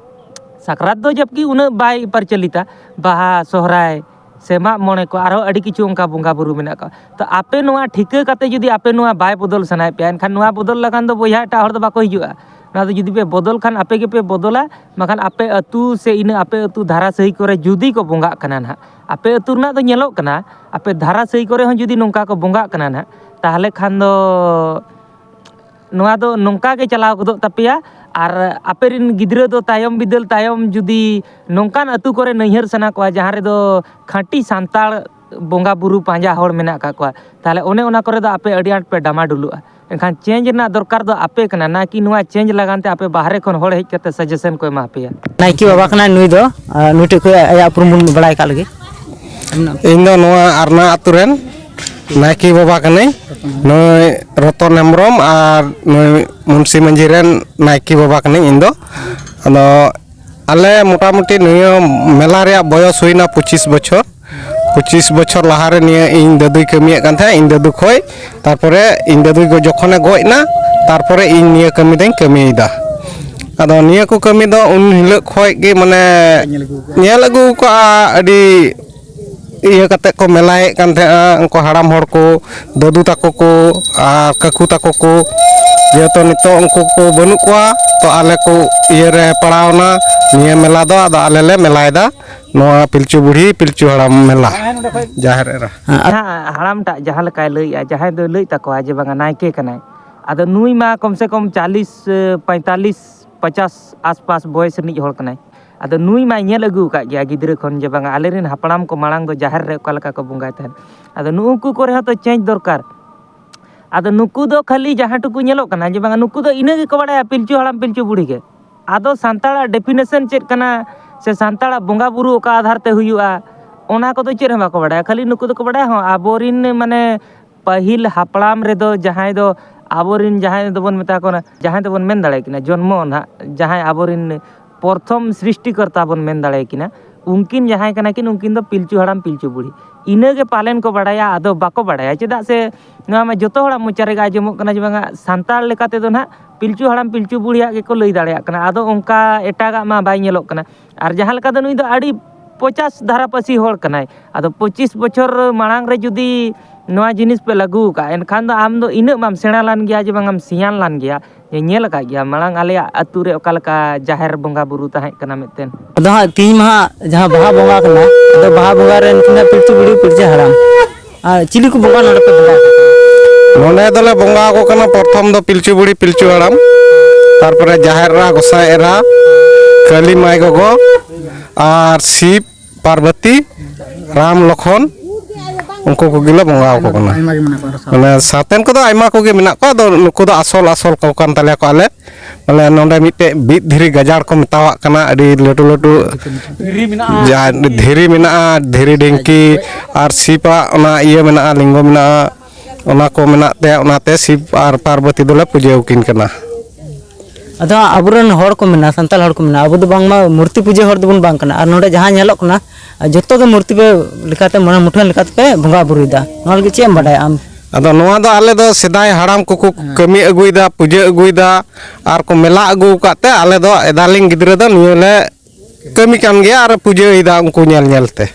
ᱥᱟᱠᱨᱟᱛ ᱫᱚ ᱡᱚᱵᱠᱤ ᱩᱱᱟᱹᱜ ᱵᱟᱭ ᱯᱨᱚᱪᱚᱞᱤᱛᱟ, ᱵᱟᱦᱟ, ᱥᱚᱦᱨᱟᱭ ᱥᱮ ᱢᱟᱜ ᱢᱚᱬᱮ ᱠᱚ, ᱟᱨᱦᱚᱸ ᱟᱹᱰᱤ ᱠᱤᱪᱷᱩ ᱚᱱᱠᱟ ᱵᱚᱸᱜᱟ ᱵᱩᱨᱩ ᱢᱮᱱᱟᱜ ᱠᱚᱣᱟ᱾ ᱛᱚ ᱟᱯᱮ ᱱᱚᱣᱟ ᱴᱷᱤᱠᱟᱹ ᱠᱟᱛᱮ ᱡᱩᱫᱤ ᱟᱯᱮ ᱱᱚᱣᱟ ᱵᱟᱭ ᱵᱚᱫᱚᱞ ᱥᱟᱱᱟᱭᱮᱫ ᱯᱮᱭᱟ, ᱮᱱᱠᱷᱟᱱ ᱱᱚᱣᱟ ᱵᱚᱫᱚᱞ ᱞᱟᱜᱟᱱ ᱫᱚ ᱵᱚᱭᱦᱟ ᱮᱴᱟᱜ ᱦᱚᱲ ᱫᱚ ᱵᱟᱠᱚ ᱦᱤᱡᱩᱜᱼᱟ᱾ ᱚᱱᱟ ᱫᱚ ᱡᱩᱫᱤ ᱯᱮ ᱵᱚᱫᱚᱞ ᱠᱷᱟᱱ ᱟᱯᱮ ᱜᱮᱯᱮ ᱵᱚᱫᱚᱞᱟ, ᱵᱟᱠᱷᱟᱱ ᱟᱯᱮ ᱟᱹᱛᱩ ᱥᱮ ᱤᱱᱟᱹ ᱟᱯᱮ ᱟᱹᱛᱩ ᱫᱷᱟᱨᱟ ᱥᱟᱹᱦᱤ ᱠᱚᱨᱮ ᱡᱩᱫᱤ ᱠᱚ ᱵᱚᱸᱜᱟᱜ ᱠᱟᱱᱟ ᱱᱟᱦᱟᱜ, ᱟᱯᱮ ᱟᱹᱛᱩ ᱨᱮᱱᱟᱜ ᱫᱚ ᱧᱮᱞᱚᱜ ᱠᱟᱱᱟ, ᱟᱯᱮ ᱫᱷᱟᱨᱟ ᱥᱟᱹᱦᱤ ᱠᱚᱨᱮ ᱦᱚᱸ ᱡᱩᱫᱤ ᱱᱚᱝᱠᱟ ᱠᱚ ᱵᱚᱸᱜᱟᱜ ᱠᱟᱱᱟ ᱱᱟᱦᱟᱜ, ᱛᱟᱦᱚᱞᱮ ᱠᱷᱟᱱ ᱫᱚ ᱱᱚᱣᱟ ᱫᱚ ᱱᱚᱝᱠᱟ ᱜᱮ ᱪᱟᱞᱟᱣ ᱜᱚᱫᱚᱜ ᱛᱟᱯᱮᱭᱟ᱾ ᱟᱨ ᱟᱯᱮ ᱨᱮᱱ ᱜᱤᱫᱽᱨᱟᱹ ᱫᱚ ᱛᱟᱭᱚᱢ ᱵᱤᱫᱟᱹᱞ ᱛᱟᱭᱚᱢ ᱡᱩᱫᱤ ᱱᱚᱝᱠᱟᱱ ᱟᱹᱛᱩ ᱠᱚᱨᱮ ᱱᱟᱹᱭᱦᱟᱹᱨ ᱥᱟᱱᱟ ᱠᱚᱣᱟ, ᱡᱟᱦᱟᱸ ᱨᱮᱫᱚ ᱠᱷᱟᱹᱴᱤ ᱥᱟᱱᱛᱟᱲ ᱵᱚᱸᱜᱟ ᱵᱩᱨᱩ ᱯᱟᱸᱡᱟ ᱦᱚᱲ ᱢᱮᱱᱟᱜ ᱟᱠᱟᱫ ᱠᱚᱣᱟ, ᱛᱟᱦᱚᱞᱮ ᱚᱱᱮ ᱚᱱᱟ ᱠᱚᱨᱮ ᱫᱚ ᱟᱯᱮ ᱟᱹᱰᱤ ᱟᱸᱴ ᱯᱮ ᱰᱟᱢᱟᱰᱩᱞᱩᱜᱼᱟ᱾ ᱮᱱᱠᱷᱟᱱ ᱪᱮᱧᱡᱽ ᱨᱮᱱᱟᱜ ᱫᱚᱨᱠᱟᱨ ᱫᱚ ᱟᱯᱮ ᱠᱟᱱᱟ, ᱱᱟ ᱠᱤ ᱱᱚᱣᱟ ᱪᱮᱧᱡᱽ ᱞᱟᱜᱟᱱ ᱛᱮ ᱟᱯᱮ ᱵᱟᱦᱨᱮ ᱠᱷᱚᱱ ᱦᱚᱲ ᱦᱮᱡ ᱠᱟᱛᱮ ᱥᱟᱡᱮᱥᱚᱱ ᱠᱚ ᱮᱢᱟ ᱯᱮᱭᱟ᱾ ᱱᱟᱭᱠᱮ ᱵᱟᱵᱟ ᱠᱟᱱᱟᱭ ᱱᱩᱭ ᱫᱚ, ᱟᱨ ᱱᱩᱭ ᱴᱷᱮᱡ ᱠᱷᱚᱡ ᱟᱭᱟᱜ ᱩᱯᱨᱩᱢ ᱵᱚᱱ ᱵᱟᱲᱟᱭ ᱠᱟᱜ ᱞᱮᱜᱮ᱾ ᱤᱧ ᱫᱚ ᱱᱚᱣᱟ ᱟᱨᱱᱟ ᱟᱹᱛᱩ ᱨᱮᱱ ᱱᱟᱭᱠᱮ ᱵᱟᱵᱟ ᱠᱟᱹᱱᱟᱹᱧ᱾ ᱱᱩᱭ ᱨᱚᱛᱚᱱ ᱦᱮᱢᱵᱨᱚᱢ ᱟᱨ ᱱᱩᱭ ᱢᱩᱱᱥᱤ ᱢᱟᱹᱡᱷᱤ ᱨᱮᱱ ᱱᱟᱭᱠᱮ ᱵᱟᱵᱟ ᱠᱟᱹᱱᱟᱹᱧ ᱤᱧ ᱫᱚ᱾ ᱟᱫᱚ ᱟᱞᱮ ᱢᱚᱴᱟᱢᱩᱴᱤ ᱱᱤᱭᱟᱹ ᱢᱮᱞᱟ ᱨᱮᱭᱟᱜ ᱵᱚᱭᱚᱥ ᱦᱩᱭᱱᱟ ᱯᱚᱸᱪᱤᱥ ᱵᱚᱪᱷᱚᱨ᱾ ᱯᱚᱸᱪᱤᱥ ᱵᱚᱪᱷᱚᱨ ᱞᱟᱦᱟᱨᱮ ᱱᱤᱭᱟᱹ ᱤᱧ ᱫᱟᱫᱩᱭ ᱠᱟᱹᱢᱤᱭᱮᱫ ᱠᱟᱱ ᱛᱟᱦᱮᱸᱫ, ᱤᱧ ᱫᱟᱫᱩ ᱠᱷᱚᱡ᱾ ᱛᱟᱨᱯᱚᱨᱮ ᱤᱧ ᱫᱟᱫᱩ ᱜᱚ-, ᱡᱚᱠᱷᱚᱱᱮ ᱜᱚᱡ ᱮᱱᱟ, ᱛᱟᱨᱯᱚᱨᱮ ᱤᱧ ᱱᱤᱭᱟᱹ ᱠᱟᱹᱢᱤ ᱫᱚᱧ ᱠᱟᱹᱢᱤᱭᱮᱫᱟ᱾ ᱟᱫᱚ ᱱᱤᱭᱟᱹ ᱠᱚ ᱠᱟᱹᱢᱤ ᱫᱚ ᱩᱱ ᱦᱤᱞᱳᱜ ᱠᱷᱚᱡ ᱜᱮ, ᱢᱟᱱᱮ, ᱧᱮᱞ ᱟᱹᱜᱩ ᱠᱟᱜᱼᱟ᱾ ᱧᱮᱞ ᱟᱹᱜᱩ ᱠᱟᱜᱼᱟ, ᱟᱹᱰᱤ ᱤᱭᱟᱹ ᱠᱟᱛᱮ ᱠᱚ ᱢᱮᱞᱟᱭᱮᱫ ᱠᱟᱱ ᱛᱟᱦᱮᱸᱜᱼᱟ ᱩᱱᱠᱩ ᱦᱟᱲᱟᱢ ᱦᱚᱲ ᱠᱚ, ᱫᱟᱫᱩ ᱛᱟᱠᱚ ᱠᱚ ᱟᱨ ᱠᱟᱠᱩ ᱛᱟᱠᱚ ᱠᱚ᱾ ᱡᱮᱦᱮᱛᱩ ᱱᱤᱛᱚᱜ ᱩᱱᱠᱩ ᱠᱚ ᱵᱟᱹᱱᱩᱜ ᱠᱚᱣᱟ, ᱛᱚ ᱟᱞᱮ ᱠᱚ ᱤᱭᱟᱹ ᱨᱮ ᱯᱟᱲᱟᱣᱱᱟ ᱱᱤᱭᱟᱹ ᱢᱮᱞᱟ ᱫᱚ, ᱟᱫᱚ ᱟᱞᱮ ᱞᱮ ᱢᱮᱞᱟᱭᱮᱫᱟ ᱱᱚᱣᱟ ᱯᱤᱞᱪᱩ ᱵᱩᱲᱦᱤ ᱯᱤᱞᱪᱩ ᱦᱟᱲᱟᱢ ᱢᱮᱞᱟ, ᱡᱟᱦᱮᱨ ᱮᱨᱟ᱾ ᱦᱮᱸ, ᱟᱨ ᱦᱮᱸ, ᱦᱟᱲᱟᱢᱴᱟᱜ ᱡᱟᱦᱟᱸ ᱞᱮᱠᱟᱭ ᱞᱟᱹᱭᱮᱜᱼᱟ, ᱡᱟᱦᱟᱸᱭ ᱫᱚᱭ ᱞᱟᱹᱭᱮᱫ ᱛᱟᱠᱚᱣᱟ ᱡᱮ ᱵᱟᱝᱟ ᱱᱟᱭᱠᱮ ᱠᱟᱱᱟᱭ, ᱟᱫᱚ ᱱᱩᱭ ᱢᱟ ᱠᱚᱢ ᱥᱮ ᱠᱚᱢ ᱪᱟᱞᱤᱥ, ᱯᱚᱸᱭᱛᱟᱞᱤᱥ, ᱯᱚᱪᱟᱥ ᱟᱥᱯᱟᱥ ᱵᱚᱭᱮᱥ ᱨᱤᱱᱤᱡ ᱦᱚᱲ ᱠᱟᱱᱟᱭ᱾ ᱟᱫᱚ ᱱᱩᱭ ᱢᱟᱭ ᱧᱮᱞ ᱟᱹᱜᱩ ᱟᱠᱟᱫ ᱜᱮᱭᱟ ᱜᱤᱫᱽᱨᱟᱹ ᱠᱷᱚᱱ, ᱡᱮ ᱵᱟᱝᱟ, ᱟᱞᱮᱨᱮᱱ ᱦᱟᱯᱲᱟᱢ ᱠᱚ ᱢᱟᱲᱟᱝ ᱫᱚ ᱡᱟᱦᱮᱨ ᱨᱮ ᱚᱠᱟ ᱞᱮᱠᱟ ᱠᱚ ᱵᱚᱸᱜᱟᱭ ᱛᱟᱦᱮᱸᱫ᱾ ᱟᱫᱚ ᱱᱩᱜᱼᱩ ᱠᱚ ᱠᱚᱨᱮ ᱦᱚᱸ ᱛᱚ ᱪᱮᱧᱡᱽ ᱫᱚᱨᱠᱟᱨ᱾ ᱟᱫᱚ ᱱᱩᱠᱩ ᱫᱚ ᱠᱷᱟᱹᱞᱤ ᱡᱟᱦᱟᱸ ᱴᱩᱠᱩ ᱧᱮᱞᱚᱜ ᱠᱟᱱᱟ, ᱡᱮ ᱵᱟᱝᱟ, ᱱᱩᱠᱩ ᱫᱚ ᱤᱱᱟᱹ ᱜᱮᱠᱚ ᱵᱟᱲᱟᱭᱟ, ᱯᱤᱞᱪᱩ ᱦᱟᱲᱟᱢ ᱯᱤᱞᱪᱩ ᱵᱩᱲᱦᱤ ᱜᱮ᱾ ᱟᱫᱚ ᱥᱟᱱᱛᱟᱲᱟᱜ ᱰᱮᱯᱷᱤᱱᱮᱥᱚᱱ ᱪᱮᱫ ᱠᱟᱱᱟ, ᱥᱮ ᱥᱟᱱᱛᱟᱲᱟᱜ ᱵᱚᱸᱜᱟ ᱵᱩᱨᱩ ᱚᱠᱟ ᱟᱫᱷᱟᱨ ᱛᱮ ᱦᱩᱭᱩᱜᱼᱟ, ᱚᱱᱟ ᱠᱚᱫᱚ ᱪᱮᱫ ᱦᱚᱸ ᱵᱟᱠᱚ ᱵᱟᱲᱟᱭᱟ᱾ ᱠᱷᱟᱹᱞᱤ ᱱᱩᱠᱩ ᱫᱚᱠᱚ ᱵᱟᱲᱟᱭᱟ, ᱦᱚᱸ, ᱟᱵᱚᱨᱤᱱ, ᱢᱟᱱᱮ, ᱯᱟᱹᱦᱤᱞ ᱦᱟᱯᱲᱟᱢ ᱨᱮᱫᱚ ᱡᱟᱦᱟᱸᱭ ᱫᱚ ᱟᱵᱚᱨᱤᱱ, ᱡᱟᱦᱟᱸᱭ ᱫᱚᱵᱚᱱ ᱢᱮᱛᱟ ᱠᱚ ᱠᱟᱱᱟ, ᱡᱟᱦᱟᱸᱭ ᱫᱚᱵᱚᱱ ᱢᱮᱱ ᱫᱟᱲᱮᱭᱟᱠᱤᱱᱟ ᱡᱚᱱᱢᱚ ᱱᱟᱦᱟᱜ, ᱡᱟᱦᱟᱸᱭ ᱟᱵᱚᱨᱤᱱ ᱯᱨᱚᱛᱷᱚᱢ ᱥᱨᱤᱥᱴᱤᱠᱚᱨᱛᱟ ᱵᱚᱱ ᱢᱮᱱ ᱫᱟᱲᱮᱭᱟᱠᱤᱱᱟ, ᱩᱱᱠᱤᱱ ᱡᱟᱦᱟᱸᱭ ᱠᱟᱱᱟ ᱠᱤᱱ, ᱩᱱᱠᱤᱱ ᱫᱚ ᱯᱤᱞᱪᱩ ᱦᱟᱲᱟᱢ ᱯᱤᱞᱪᱩ ᱵᱩᱲᱦᱤ᱾ ᱤᱱᱟᱹᱜᱮ ᱯᱟᱞᱮᱱ ᱠᱚ ᱵᱟᱲᱟᱭᱟ, ᱟᱫᱚ ᱵᱟᱠᱚ ᱵᱟᱲᱟᱭᱟ᱾ ᱪᱮᱫᱟᱜ ᱥᱮ ᱱᱚᱣᱟ ᱢᱟ ᱡᱚᱛᱚ ᱦᱚᱲᱟᱜ ᱢᱚᱪᱟ ᱨᱮᱜᱮ ᱟᱸᱡᱚᱢᱚᱜ ᱠᱟᱱᱟ ᱡᱮ ᱵᱟᱝᱟ, ᱥᱟᱱᱛᱟᱲ ᱞᱮᱠᱟ ᱛᱮᱫᱚ ᱱᱟᱦᱟᱜ ᱯᱤᱞᱪᱩ ᱦᱟᱲᱟᱢ ᱯᱤᱞᱪᱩ ᱵᱩᱲᱦᱤᱭᱟᱜ ᱜᱮᱠᱚ ᱞᱟᱹᱭ ᱫᱟᱲᱮᱭᱟᱜ ᱠᱟᱱᱟ᱾ ᱟᱫᱚ ᱚᱱᱠᱟ ᱮᱴᱟᱜᱟᱜ ᱢᱟ ᱵᱟᱭ ᱧᱮᱞᱚᱜ ᱠᱟᱱᱟ᱾ ᱟᱨ ᱡᱟᱦᱟᱸ ᱞᱮᱠᱟ ᱫᱚ ᱱᱩᱭ ᱫᱚ ᱟᱹᱰᱤ ᱯᱚᱪᱟᱥ ᱫᱷᱟᱨᱟ ᱯᱟᱹᱥᱤ ᱦᱚᱲ ᱠᱟᱱᱟᱭ᱾ ᱟᱫᱚ ᱯᱚᱸᱪᱤᱥ ᱵᱚᱪᱷᱚᱨ ᱢᱟᱲᱟᱝ ᱨᱮ ᱡᱩᱫᱤ ᱱᱚᱣᱟ ᱡᱤᱱᱤᱥ ᱯᱮ ᱞᱟᱹᱜᱩ ᱟᱠᱟᱫᱼᱟ, ᱮᱱᱠᱷᱟᱱ ᱫᱚ ᱟᱢ ᱫᱚ ᱤᱱᱟᱹᱜ ᱢᱟᱢ ᱥᱮᱬᱟ ᱞᱟᱱ ᱜᱮᱭᱟ, ᱡᱮ ᱵᱟᱝ ᱟᱢ ᱥᱮᱭᱟᱱ ᱞᱟᱱ ᱜᱮᱭᱟ, ᱡᱮ ᱧᱮᱞ ᱟᱠᱟᱫ ᱜᱮᱭᱟ ᱢᱟᱲᱟᱝ ᱟᱞᱮᱭᱟᱜ ᱟᱹᱛᱩ ᱨᱮ ᱚᱠᱟ ᱞᱮᱠᱟ ᱡᱟᱦᱮᱨ ᱵᱚᱸᱜᱟ ᱵᱩᱨᱩ ᱛᱟᱦᱮᱸ ᱠᱟᱱᱟ ᱢᱤᱫᱴᱮᱱ᱾ ᱟᱫᱚ ᱦᱟᱸᱜ ᱛᱤᱦᱤᱧ ᱢᱟ ᱦᱟᱸᱜ ᱡᱟᱦᱟᱸ ᱵᱟᱦᱟ ᱵᱚᱸᱜᱟ ᱠᱟᱱᱟ, ᱟᱫᱚ ᱵᱟᱦᱟ ᱵᱚᱸᱜᱟ ᱨᱮ ᱱᱩᱠᱤᱱ ᱫᱚ ᱯᱤᱞᱪᱩ ᱵᱩᱲᱦᱤ ᱯᱤᱞᱪᱩ ᱦᱟᱲᱟᱢ᱾ ᱟᱨ ᱪᱤᱞᱤ ᱠᱚ ᱵᱚᱸᱜᱟ ᱱᱚᱰᱮ ᱯᱮ ᱵᱚᱸᱜᱟ ᱟᱠᱚ ᱠᱟᱱᱟ? ᱱᱚᱰᱮ ᱫᱚᱞᱮ ᱵᱚᱸᱜᱟ ᱟᱠᱚ ᱠᱟᱱᱟ, ᱯᱨᱚᱛᱷᱚᱢ ᱫᱚ ᱯᱤᱞᱪᱩ ᱵᱩᱲᱦᱤ ᱯᱤᱞᱪᱩ ᱦᱟᱲᱟᱢ, ᱛᱟᱨᱯᱚᱨᱮ ᱡᱟᱦᱮᱨ ᱮᱨᱟ, ᱜᱚᱸᱥᱟᱭ ᱮᱨᱟ, ᱠᱟᱹᱞᱤ ᱢᱟᱭ ᱜᱚᱜᱚ, ᱟᱨ ᱥᱤᱵ, ᱯᱟᱨᱵᱚᱛᱤ, ᱨᱟᱢ, ᱞᱚᱠᱷᱚᱱ, ᱩᱱᱠᱩ ᱠᱚᱜᱮ ᱞᱮ ᱵᱚᱸᱜᱟ ᱟᱠᱚ ᱠᱟᱱᱟ᱾ ᱟᱭᱢᱟ ᱜᱮ ᱢᱮᱱᱟᱜ ᱠᱚᱣᱟ ᱟᱨᱚ ᱥᱟᱶ᱾ ᱢᱟᱱᱮ ᱥᱟᱛᱮᱱ ᱠᱚᱫᱚ ᱟᱭᱢᱟ ᱠᱚᱜᱮ ᱢᱮᱱᱟᱜ ᱠᱚᱣᱟ, ᱟᱫᱚ ᱱᱩᱠᱩ ᱫᱚ ᱟᱥᱚᱞ ᱟᱥᱚᱞ ᱠᱚ ᱠᱟᱱ ᱛᱟᱞᱮᱭᱟ ᱠᱚ ᱟᱞᱮ᱾ ᱢᱟᱱᱮ ᱱᱚᱰᱮ ᱢᱤᱫᱴᱮᱡ ᱵᱤᱫ ᱫᱷᱤᱨᱤ ᱜᱟᱡᱟᱲ ᱠᱚ ᱢᱮᱛᱟᱣᱟᱜ ᱠᱟᱱᱟ, ᱟᱹᱰᱤ ᱞᱟᱹᱴᱩ ᱞᱟᱹᱴᱩ ᱫᱷᱤᱨᱤ ᱢᱮᱱᱟᱜᱼᱟ᱾ ᱡᱟᱦᱟᱸ ᱫᱷᱤᱨᱤ ᱢᱮᱱᱟᱜᱼᱟ, ᱫᱷᱤᱨᱤ ᱰᱷᱤᱝᱠᱤ ᱟᱨ ᱥᱤᱵᱟᱜ ᱚᱱᱟ ᱤᱭᱟᱹ ᱢᱮᱱᱟᱜᱼᱟ, ᱞᱤᱝᱜᱚ ᱢᱮᱱᱟᱜᱼᱟ, ᱚᱱᱟ ᱠᱚ ᱢᱮᱱᱟᱜ ᱛᱮ ᱚᱱᱟᱛᱮ ᱥᱤᱵ ᱟᱨ ᱯᱟᱨᱵᱚᱛᱤ ᱫᱚᱞᱮ ᱯᱩᱡᱟᱹ ᱟᱹᱠᱤᱱ ᱠᱟᱱᱟ᱾ ᱟᱫᱚ ᱦᱟᱸᱜ ᱟᱵᱚᱨᱮᱱ ᱦᱚᱲ ᱠᱚ ᱢᱮᱱᱟ, ᱥᱟᱱᱛᱟᱲ ᱦᱚᱲ ᱠᱚ ᱢᱮᱱᱟ, ᱟᱵᱚ ᱫᱚ ᱵᱟᱝᱢᱟ ᱢᱩᱨᱛᱤ ᱯᱩᱡᱟᱹ ᱦᱚᱲ ᱫᱚᱵᱚᱱ ᱵᱟᱝ ᱠᱟᱱᱟ, ᱟᱨ ᱱᱚᱰᱮ ᱡᱟᱦᱟᱸ ᱧᱮᱞᱚᱜ ᱠᱟᱱᱟ, ᱡᱚᱛᱚ ᱜᱮ ᱢᱩᱨᱛᱤ ᱯᱮ ᱞᱮᱠᱟᱛᱮ, ᱢᱟᱱᱮ ᱢᱩᱴᱷᱟᱹᱱ ᱞᱮᱠᱟᱛᱮᱯᱮ ᱵᱚᱸᱜᱟ ᱵᱩᱨᱩᱭᱮᱫᱟ, ᱱᱚᱣᱟ ᱞᱟᱹᱜᱤᱫ ᱪᱮᱫ ᱮᱢ ᱵᱟᱰᱟᱭᱟ ᱟᱢ? ᱟᱫᱚ ᱱᱚᱣᱟ ᱫᱚ ᱟᱞᱮ ᱫᱚ ᱥᱮᱫᱟᱭ ᱦᱟᱲᱟᱢ ᱠᱚᱠᱚ ᱠᱟᱹᱢᱤ ᱟᱹᱜᱩᱭᱮᱫᱟ, ᱯᱩᱡᱟᱹ ᱟᱹᱜᱩᱭᱮᱫᱟ, ᱟᱨ ᱠᱚ ᱢᱮᱞᱟ ᱟᱹᱜᱩ ᱟᱠᱟᱫ ᱛᱮ ᱟᱞᱮ ᱫᱚ ᱮᱫᱟᱞᱤᱧ ᱜᱤᱫᱽᱨᱟᱹ ᱫᱚ ᱱᱤᱭᱟᱹ ᱞᱮ ᱠᱟᱹᱢᱤ ᱠᱟᱱ ᱜᱮᱭᱟ ᱟᱨ ᱯᱩᱡᱟᱹᱭᱮᱫᱟ ᱩᱱᱠᱩ ᱧᱮᱞ ᱧᱮᱞ ᱛᱮ᱾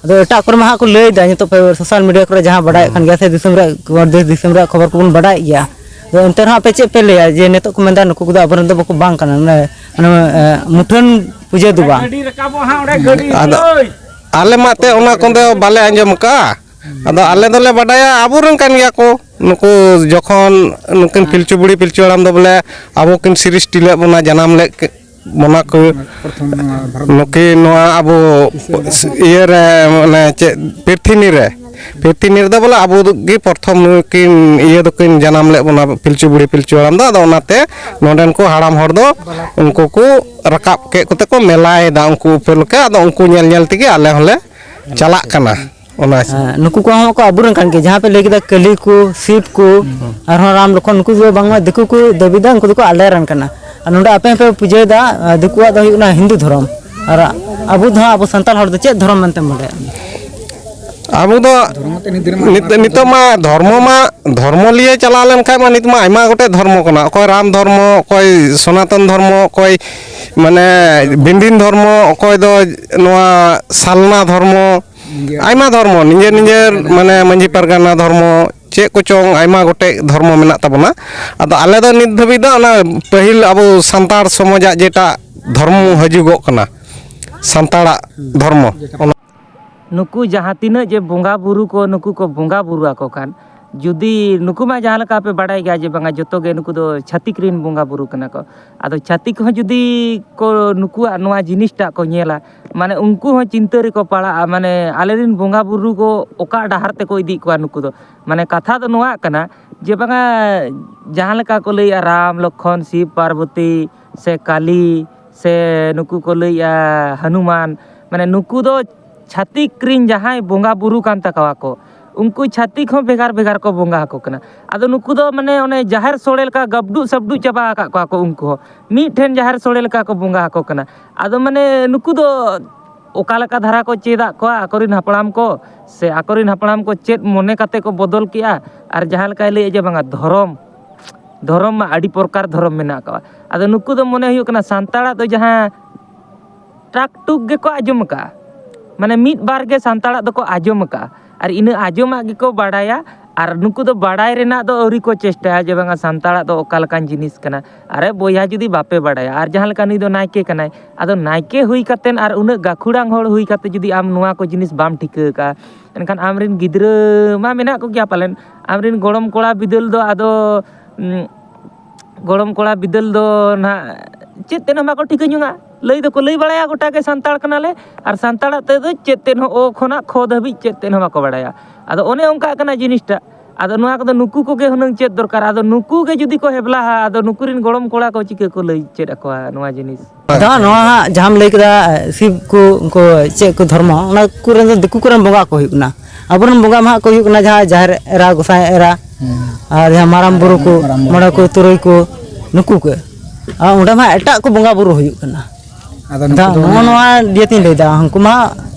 ᱟᱫᱚ ᱮᱴᱟᱜ ᱠᱚᱨᱮ ᱢᱟ ᱦᱟᱸᱜ ᱠᱚ ᱞᱟᱹᱭᱮᱫᱟ, ᱱᱤᱛᱚᱜ ᱯᱮ ᱥᱳᱥᱟᱞ ᱢᱤᱰᱤᱭᱟ ᱠᱚᱨᱮ ᱡᱟᱦᱟᱸ ᱵᱟᱰᱟᱭᱚᱜ ᱠᱟᱱ ᱜᱮᱭᱟ ᱥᱮ, ᱫᱤᱥᱚᱢ ᱨᱮᱭᱟᱜ, ᱫᱮᱥ ᱫᱤᱥᱚᱢ ᱨᱮᱭᱟᱜ ᱠᱷᱚᱵᱚᱨ ᱠᱚᱵᱚᱱ ᱵᱟᱰᱟᱭᱮᱫ ᱜᱮᱭᱟ᱾ ᱟᱫᱚ ᱮᱱᱛᱮ ᱨᱮᱦᱚᱸ ᱟᱯᱮ ᱪᱮᱫ ᱯᱮ ᱞᱟᱹᱭᱟ ᱡᱮ ᱱᱤᱛᱚᱜ ᱠᱚ ᱢᱮᱱᱫᱟ ᱱᱩᱠᱩ ᱠᱚᱫᱚ ᱟᱵᱚᱨᱮᱱ ᱫᱚ ᱵᱟᱠᱚ ᱵᱟᱝ ᱠᱟᱱᱟ, ᱢᱟᱱᱮ, ᱢᱟᱱᱮ, ᱮ, ᱢᱩᱴᱷᱟᱹᱱ ᱯᱩᱡᱟᱹ ᱫᱚ ᱵᱟᱝ? ᱟᱫᱚ ᱟᱞᱮ ᱢᱟ ᱮᱱᱛᱮᱫ ᱚᱱᱟ ᱠᱚᱫᱚ ᱵᱟᱞᱮ ᱟᱸᱡᱚᱢ ᱟᱠᱟᱫᱼᱟ᱾ ᱟᱫᱚ ᱟᱞᱮ ᱫᱚᱞᱮ ᱵᱟᱰᱟᱭᱟ ᱟᱵᱚᱨᱮᱱ ᱠᱟᱱ ᱜᱮᱭᱟ ᱠᱚ ᱱᱩᱠᱩ᱾ ᱡᱚᱠᱷᱚᱱ ᱱᱩᱠᱤᱱ ᱯᱤᱞᱪᱩ ᱵᱩᱲᱦᱤ ᱯᱤᱞᱪᱩ ᱦᱟᱲᱟᱢ ᱫᱚ ᱵᱚᱞᱮ ᱟᱵᱚ ᱠᱤᱱ ᱥᱨᱤᱥᱴᱤ ᱞᱮᱫ ᱵᱚᱱᱟ, ᱡᱟᱱᱟᱢ ᱞᱮᱫ ᱠᱮ- ᱵᱚᱱᱟ ᱠᱚ, ᱱᱩᱠᱤᱱ ᱱᱚᱣᱟ ᱟᱵᱚ ᱤᱭᱟᱹ ᱨᱮ, ᱢᱟᱱᱮ ᱪᱮᱫ, ᱯᱨᱤᱛᱷᱤᱵᱤ ᱨᱮ, ᱯᱨᱤᱛᱷᱤᱵᱤ ᱨᱮᱫᱚ ᱵᱚᱞᱮ ᱟᱵᱚ ᱜᱮ ᱯᱨᱚᱛᱷᱚᱢ ᱱᱩᱠᱤᱱ ᱤᱭᱟᱹ ᱫᱚᱠᱤᱱ ᱡᱟᱱᱟᱢ ᱞᱮᱫ ᱵᱚᱱᱟ, ᱯᱤᱞᱪᱩ ᱵᱩᱲᱦᱤ ᱯᱤᱞᱪᱩ ᱦᱟᱲᱟᱢ ᱫᱚ᱾ ᱟᱫᱚ ᱚᱱᱟᱛᱮ ᱱᱚᱰᱮᱱ ᱠᱚ ᱦᱟᱲᱟᱢ ᱦᱚᱲ ᱫᱚ ᱩᱱᱠᱩ ᱠᱚ ᱨᱟᱠᱟᱵ ᱠᱮᱫ ᱠᱚᱛᱮ ᱠᱚ ᱢᱮᱞᱟᱭᱮᱫᱟ ᱩᱱᱠᱩ ᱩᱯᱟᱹᱞ ᱞᱮᱠᱟ᱾ ᱟᱫᱚ ᱩᱱᱠᱩ ᱧᱮᱞ ᱧᱮᱞ ᱛᱮᱜᱮ ᱟᱞᱮ ᱦᱚᱸᱞᱮ ᱪᱟᱞᱟᱜ ᱠᱟᱱᱟ᱾ ᱚᱱᱟ ᱦᱮᱸ, ᱱᱩᱠᱩ ᱠᱚᱦᱚᱸ ᱠᱚ ᱟᱵᱚᱨᱮᱱ ᱠᱟᱱ ᱜᱮᱭᱟ᱾ ᱡᱟᱦᱟᱸ ᱯᱮ ᱞᱟᱹᱭ ᱠᱮᱫᱟ, ᱠᱟᱹᱞᱤ ᱠᱚ, ᱥᱤᱵ ᱠᱚ, ᱟᱨᱦᱚᱸ ᱨᱟᱢ ᱞᱚᱠᱷᱚᱱ, ᱱᱩᱠᱩ ᱫᱚ ᱵᱟᱝᱢᱟ ᱫᱤᱠᱩ ᱠᱚ ᱫᱟᱹᱵᱤᱫᱟ, ᱩᱱᱠᱩ ᱫᱚᱠᱚ ᱟᱞᱮ ᱨᱮᱱ ᱠᱟᱱᱟ᱾ ᱟᱨ ᱱᱚᱰᱮ ᱟᱯᱮ ᱦᱚᱸᱯᱮ ᱯᱩᱡᱟᱹᱭᱮᱫᱟ, ᱟᱨ ᱫᱤᱠᱩᱣᱟᱜ ᱫᱚ ᱦᱩᱭᱩᱜ ᱠᱟᱱᱟ ᱦᱤᱱᱫᱩ ᱫᱷᱚᱨᱚᱢ, ᱟᱨ ᱟᱵᱚ ᱫᱚ ᱦᱟᱸᱜ, ᱟᱵᱚ ᱥᱟᱱᱛᱟᱲ ᱦᱚᱲ ᱫᱚ ᱪᱮᱫ ᱫᱷᱚᱨᱚᱢ ᱢᱮᱱᱛᱮᱢ ᱵᱟᱰᱟᱭᱟ? ᱟᱵᱚ ᱫᱚ ᱱᱤᱛ- ᱱᱤᱛᱚᱜ ᱢᱟ ᱫᱷᱚᱨᱢᱚ ᱢᱟ, ᱫᱷᱚᱨᱢᱚ ᱞᱤᱭᱮ ᱪᱟᱞᱟᱣ ᱞᱮᱱᱠᱷᱟᱡ ᱢᱟ ᱱᱤᱛ ᱢᱟ ᱟᱭᱢᱟ ᱜᱚᱴᱮᱡ ᱫᱷᱚᱨᱢᱚ ᱠᱟᱱᱟ᱾ ᱚᱠᱚᱭ ᱨᱟᱢ ᱫᱷᱚᱨᱢᱚ, ᱚᱠᱚᱭ ᱥᱚᱱᱟᱛᱚᱱ ᱫᱷᱚᱨᱢᱚ, ᱚᱠᱚᱭ ᱢᱟᱱᱮ ᱵᱤᱱᱫᱤᱱ ᱫᱷᱚᱨᱢᱚ, ᱚᱠᱚᱭ ᱫᱚ ᱱᱚᱣᱟ ᱥᱟᱞᱱᱟ ᱫᱷᱚᱨᱢᱚ, ᱟᱭᱢᱟ ᱫᱷᱚᱨᱢᱚ, ᱱᱤᱡᱮᱨ ᱱᱤᱡᱮᱨ ᱢᱟᱱᱮ ᱢᱟᱹᱡᱷᱤ ᱯᱟᱨᱜᱟᱱᱟ ᱫᱷᱚᱨᱢᱚ, ᱪᱮᱫ ᱠᱚᱪᱚᱝ ᱟᱭᱢᱟ ᱜᱚᱴᱮᱡ ᱫᱷᱚᱨᱢᱚ ᱢᱮᱱᱟᱜ ᱛᱟᱵᱚᱱᱟ᱾ ᱟᱫᱚ ᱟᱞᱮ ᱫᱚ ᱱᱤᱛ ᱫᱷᱟᱹᱵᱤᱡ ᱫᱚ ᱚᱱᱟ ᱯᱟᱹᱦᱤᱞ ᱟᱵᱚ ᱥᱟᱱᱛᱟᱲ ᱥᱚᱢᱟᱡᱟᱜ ᱡᱮᱴᱟ ᱫᱷᱚᱨᱢᱚ ᱦᱤᱡᱩᱜᱚᱜ ᱠᱟᱱᱟ, ᱥᱟᱱᱛᱟᱲᱟᱜ ᱫᱷᱚᱨᱢᱚ, ᱚᱱᱟ ᱱᱩᱠᱩ ᱡᱟᱦᱟᱸ ᱛᱤᱱᱟᱹᱜ ᱡᱮ ᱵᱚᱸᱜᱟ ᱵᱩᱨᱩ ᱠᱚ, ᱱᱩᱠᱩ ᱠᱚ ᱵᱚᱸᱜᱟ ᱵᱩᱨᱩ ᱟᱠᱚ ᱠᱟᱱ, ᱡᱩᱫᱤ ᱱᱩᱠᱩ ᱢᱟ ᱡᱟᱦᱟᱸ ᱞᱮᱠᱟ ᱯᱮ ᱵᱟᱰᱟᱭ ᱜᱮᱭᱟ ᱡᱮ ᱵᱟᱝᱟ ᱡᱚᱛᱚ ᱜᱮ ᱱᱩᱠᱩ ᱫᱚ ᱪᱷᱟᱹᱛᱤᱠ ᱨᱮᱱ ᱵᱚᱸᱜᱟ ᱵᱩᱨᱩ ᱠᱟᱱᱟ ᱠᱚ᱾ ᱟᱫᱚ ᱪᱷᱟᱹᱛᱤᱠ ᱦᱚᱸ ᱡᱩᱫᱤ ᱠᱚ ᱱᱩᱠᱩᱣᱟᱜ ᱱᱚᱣᱟ ᱡᱤᱱᱤᱥᱴᱟᱜ ᱠᱚ ᱧᱮᱞᱟ, ᱢᱟᱱᱮ ᱩᱱᱠᱩ ᱦᱚᱸ ᱪᱤᱱᱛᱟᱹ ᱨᱮᱠᱚ ᱯᱟᱲᱟᱜᱼᱟ, ᱢᱟᱱᱮ ᱟᱞᱮᱨᱮᱱ ᱵᱚᱸᱜᱟ ᱵᱩᱨᱩ ᱠᱚ ᱚᱠᱟ ᱰᱟᱦᱟᱨ ᱛᱮᱠᱚ ᱤᱫᱤᱭᱮᱫ ᱠᱚᱣᱟ ᱱᱩᱠᱩ ᱫᱚ᱾ ᱢᱟᱱᱮ ᱠᱟᱛᱷᱟ ᱫᱚ ᱱᱚᱣᱟ ᱠᱟᱱᱟ ᱡᱮ ᱵᱟᱝᱟ ᱡᱟᱦᱟᱸ ᱞᱮᱠᱟ ᱠᱚ ᱞᱟᱹᱭᱮᱜᱼᱟ ᱨᱟᱢ, ᱞᱚᱠᱠᱷᱚᱱ, ᱥᱤᱵ, ᱯᱟᱨᱵᱚᱛᱤ ᱥᱮ ᱠᱟᱞᱤ ᱥᱮ ᱱᱩᱠᱩ ᱠᱚ ᱞᱟᱹᱭᱮᱜᱼᱟ ᱦᱟᱱᱩᱢᱟᱱ, ᱢᱟᱱᱮ ᱱᱩᱠᱩ ᱫᱚ ᱪᱷᱟᱹᱛᱤᱠ ᱨᱤᱱ ᱡᱟᱦᱟᱸᱭ ᱵᱚᱸᱜᱟ ᱵᱩᱨᱩ ᱠᱟᱱ ᱛᱟᱠᱚᱣᱟ ᱠᱚ, ᱩᱱᱠᱩ ᱪᱷᱟᱹᱛᱤᱠ ᱦᱚᱸ ᱵᱷᱮᱜᱟᱨ ᱵᱷᱮᱜᱟᱨ ᱠᱚ ᱵᱚᱸᱜᱟ ᱟᱠᱚ ᱠᱟᱱᱟ᱾ ᱟᱫᱚ ᱱᱩᱠᱩ ᱫᱚ ᱢᱟᱱᱮ ᱚᱱᱮ ᱡᱟᱦᱮᱨ ᱥᱳᱲᱮ ᱞᱮᱠᱟ ᱜᱟᱵᱰᱩᱜ ᱥᱟᱵᱰᱩᱜ ᱪᱟᱵᱟ ᱟᱠᱟᱫ ᱠᱚᱣᱟ ᱠᱚ, ᱩᱱᱠᱩ ᱦᱚᱸ ᱢᱤᱫ ᱴᱷᱮᱱ ᱡᱟᱦᱮᱨ ᱥᱳᱲᱮ ᱞᱮᱠᱟ ᱠᱚ ᱵᱚᱸᱜᱟ ᱟᱠᱚ ᱠᱟᱱᱟ᱾ ᱟᱫᱚ ᱢᱟᱱᱮ ᱱᱩᱠᱩ ᱫᱚ ᱚᱠᱟ ᱞᱮᱠᱟ ᱫᱷᱟᱨᱟ ᱠᱚ ᱪᱮᱫ ᱟᱫ ᱠᱚᱣᱟ ᱟᱠᱚᱨᱮᱱ ᱦᱟᱯᱲᱟᱢ ᱠᱚ, ᱥᱮ ᱟᱠᱚᱨᱮᱱ ᱦᱟᱯᱲᱟᱢ ᱠᱚ ᱪᱮᱫ ᱢᱚᱱᱮ ᱠᱟᱛᱮ ᱠᱚ ᱵᱚᱫᱚᱞ ᱠᱮᱜᱼᱟ? ᱟᱨ ᱡᱟᱦᱟᱸ ᱞᱮᱠᱟᱭ ᱞᱟᱹᱭᱮᱫ ᱡᱮ ᱵᱟᱝᱟ ᱫᱷᱚᱨᱚᱢ, ᱫᱷᱚᱨᱚᱢ ᱢᱟ ᱟᱹᱰᱤ ᱯᱨᱚᱠᱟᱨ ᱫᱷᱚᱨᱚᱢ ᱢᱮᱱᱟᱜ ᱟᱠᱟᱫᱼᱟ᱾ ᱟᱫᱚ ᱱᱩᱠᱩ ᱫᱚ ᱢᱚᱱᱮ ᱦᱩᱭᱩᱜ ᱠᱟᱱᱟ ᱥᱟᱱᱛᱟᱲᱟᱜ ᱫᱚ ᱡᱟᱦᱟᱸ ᱴᱟᱠ ᱴᱩᱠ ᱜᱮᱠᱚ ᱟᱸᱡᱚᱢ ᱟᱠᱟᱫᱼᱟ, ᱢᱟᱱᱮ ᱢᱤᱫ ᱵᱟᱨ ᱜᱮ ᱥᱟᱱᱛᱟᱲᱟᱜ ᱫᱚᱠᱚ ᱟᱸᱡᱚᱢ ᱟᱠᱟᱫᱼᱟ, ᱟᱨ ᱤᱱᱟᱹ ᱟᱸᱡᱚᱢᱟᱜ ᱜᱮᱠᱚ ᱵᱟᱲᱟᱭᱟ᱾ ᱟᱨ ᱱᱩᱠᱩ ᱫᱚ ᱵᱟᱲᱟᱭ ᱨᱮᱱᱟᱜ ᱫᱚ ᱟᱹᱣᱨᱤ ᱠᱚ ᱪᱮᱥᱴᱟᱭᱟ ᱡᱮ ᱵᱟᱝᱟ ᱥᱟᱱᱛᱟᱲᱟᱜ ᱫᱚ ᱚᱠᱟ ᱞᱮᱠᱟᱱ ᱡᱤᱱᱤᱥ ᱠᱟᱱᱟ᱾ ᱟᱨᱮ ᱵᱚᱭᱦᱟ, ᱡᱩᱫᱤ ᱵᱟᱯᱮ ᱵᱟᱲᱟᱭᱟ, ᱟᱨ ᱡᱟᱦᱟᱸ ᱞᱮᱠᱟ ᱱᱩᱭ ᱫᱚ ᱱᱟᱭᱠᱮ ᱠᱟᱱᱟᱭ, ᱟᱫᱚ ᱱᱟᱭᱠᱮ ᱦᱩᱭ ᱠᱟᱛᱮᱫ ᱟᱨ ᱩᱱᱟᱹᱜ ᱜᱟᱹᱠᱷᱩᱲᱟᱱ ᱦᱚᱲ ᱦᱩᱭ ᱠᱟᱛᱮᱫ ᱡᱩᱫᱤ ᱟᱢ ᱱᱚᱣᱟ ᱠᱚ ᱡᱤᱱᱤᱥ ᱵᱟᱢ ᱴᱷᱤᱠᱟᱹ ᱟᱠᱟᱫᱼᱟ, ᱮᱱᱠᱷᱟᱱ ᱟᱢᱨᱮᱱ ᱜᱤᱫᱽᱨᱟᱹ ᱢᱟ ᱢᱮᱱᱟᱜ ᱠᱚᱜᱮᱭᱟ ᱯᱟᱞᱮᱱ, ᱟᱢᱨᱮᱱ ᱜᱚᱲᱚᱢ ᱠᱚᱲᱟ ᱵᱤᱫᱟᱹᱞ ᱫᱚ ᱟᱫᱚ, ᱩᱸ, ᱜᱚᱲᱚᱢ ᱠᱚᱲᱟ ᱵᱤᱫᱟᱹᱞ ᱫᱚ ᱱᱟᱦᱟᱜ ᱪᱮᱫ ᱛᱮᱫ ᱦᱚᱸ ᱵᱟᱠᱚ ᱴᱷᱤᱠᱟᱹ ᱧᱚᱜᱟ᱾ ᱞᱟᱹᱭ ᱫᱚᱠᱚ ᱞᱟᱹᱭ ᱵᱟᱲᱟᱭᱟ ᱜᱚᱴᱟ ᱜᱮ ᱥᱟᱱᱛᱟᱲ ᱠᱟᱱᱟᱞᱮ, ᱟᱨ ᱥᱟᱱᱛᱟᱲᱟᱜ ᱛᱮᱫᱚ ᱪᱮᱫ ᱛᱮᱫ ᱦᱚᱸ ᱚ ᱠᱷᱚᱱᱟᱜ ᱠᱷᱚ ᱫᱷᱟᱹᱵᱤᱡ ᱪᱮᱫ ᱛᱮᱫ ᱦᱚᱸ ᱵᱟᱠᱚ ᱵᱟᱲᱟᱭᱟ᱾ ᱟᱫᱚ ᱚᱱᱮ ᱚᱱᱠᱟᱜ ᱠᱟᱱᱟ ᱡᱤᱱᱤᱥᱴᱟ᱾ ᱟᱫᱚ ᱱᱚᱣᱟ ᱠᱚᱫᱚ ᱱᱩᱠᱩ ᱠᱚᱜᱮ ᱦᱩᱱᱟᱹᱝ ᱪᱮᱫ ᱫᱚᱨᱠᱟᱨ᱾ ᱟᱫᱚ ᱱᱩᱠᱩ ᱜᱮ ᱡᱩᱫᱤ ᱠᱚ ᱦᱮᱵᱞᱟᱦᱟ, ᱟᱫᱚ ᱱᱩᱠᱩ ᱨᱮᱱ ᱜᱚᱲᱚᱢ ᱠᱚᱲᱟ ᱠᱚ ᱪᱤᱠᱟᱹ ᱠᱚ ᱞᱟᱹᱭ ᱪᱮᱫ ᱟᱠᱚᱣᱟ ᱱᱚᱣᱟ ᱡᱤᱱᱤᱥ? ᱟᱫᱚ ᱦᱟᱸᱜ ᱱᱚᱣᱟ ᱦᱟᱸᱜ ᱡᱟᱦᱟᱸᱢ ᱞᱟᱹᱭ ᱠᱮᱫᱟ, ᱥᱤᱵ ᱠᱚ, ᱩᱱᱠᱩ ᱪᱮᱫ ᱠᱚ ᱫᱷᱚᱨᱢᱚ, ᱚᱱᱟ ᱠᱚᱨᱮ ᱫᱚ ᱫᱤᱠᱩ ᱠᱚᱨᱮᱱ ᱵᱚᱸᱜᱟ ᱠᱚ ᱦᱩᱭᱩᱜ ᱠᱟᱱᱟ᱾ ᱟᱵᱚᱨᱮᱱ ᱵᱚᱸᱜᱟ ᱢᱟ ᱦᱟᱸᱜ ᱠᱚ ᱦᱩᱭᱩᱜ ᱠᱟᱱᱟ ᱡᱟᱦᱟᱸ ᱡᱟᱦᱮᱨ ᱮᱨᱟ, ᱜᱚᱸᱥᱟᱭ ᱮᱨᱟ, ᱦᱮᱸ᱾ ᱟᱨ ᱡᱟᱦᱟᱸ ᱢᱟᱨᱟᱝ ᱵᱩᱨᱩ ᱠᱚ, ᱢᱟᱨᱟᱝ ᱵᱩᱨᱩ ᱢᱚᱬᱮ ᱠᱚ, ᱠᱚ᱾ ᱛᱩᱨᱩᱭ ᱠᱚ, ᱱᱩᱠᱩ ᱠᱚ᱾ ᱟᱨ ᱚᱸᱰᱮ ᱢᱟ ᱮᱴᱟᱜ ᱠᱚ ᱵᱚᱸᱜᱟ ᱵᱩᱨᱩ ᱦᱩᱭᱩᱜ ᱠᱟᱱᱟ᱾ ᱟᱫᱚ ᱟᱫᱚ ᱱᱩᱠᱩ ᱫᱚ ᱱᱚᱜᱼᱚ ᱚᱱᱮ ᱱᱚᱣᱟ ᱫᱤᱭᱮ ᱛᱤᱧ ᱞᱟᱹᱭᱫᱟ, ᱩᱱᱠᱩ ᱢᱟ,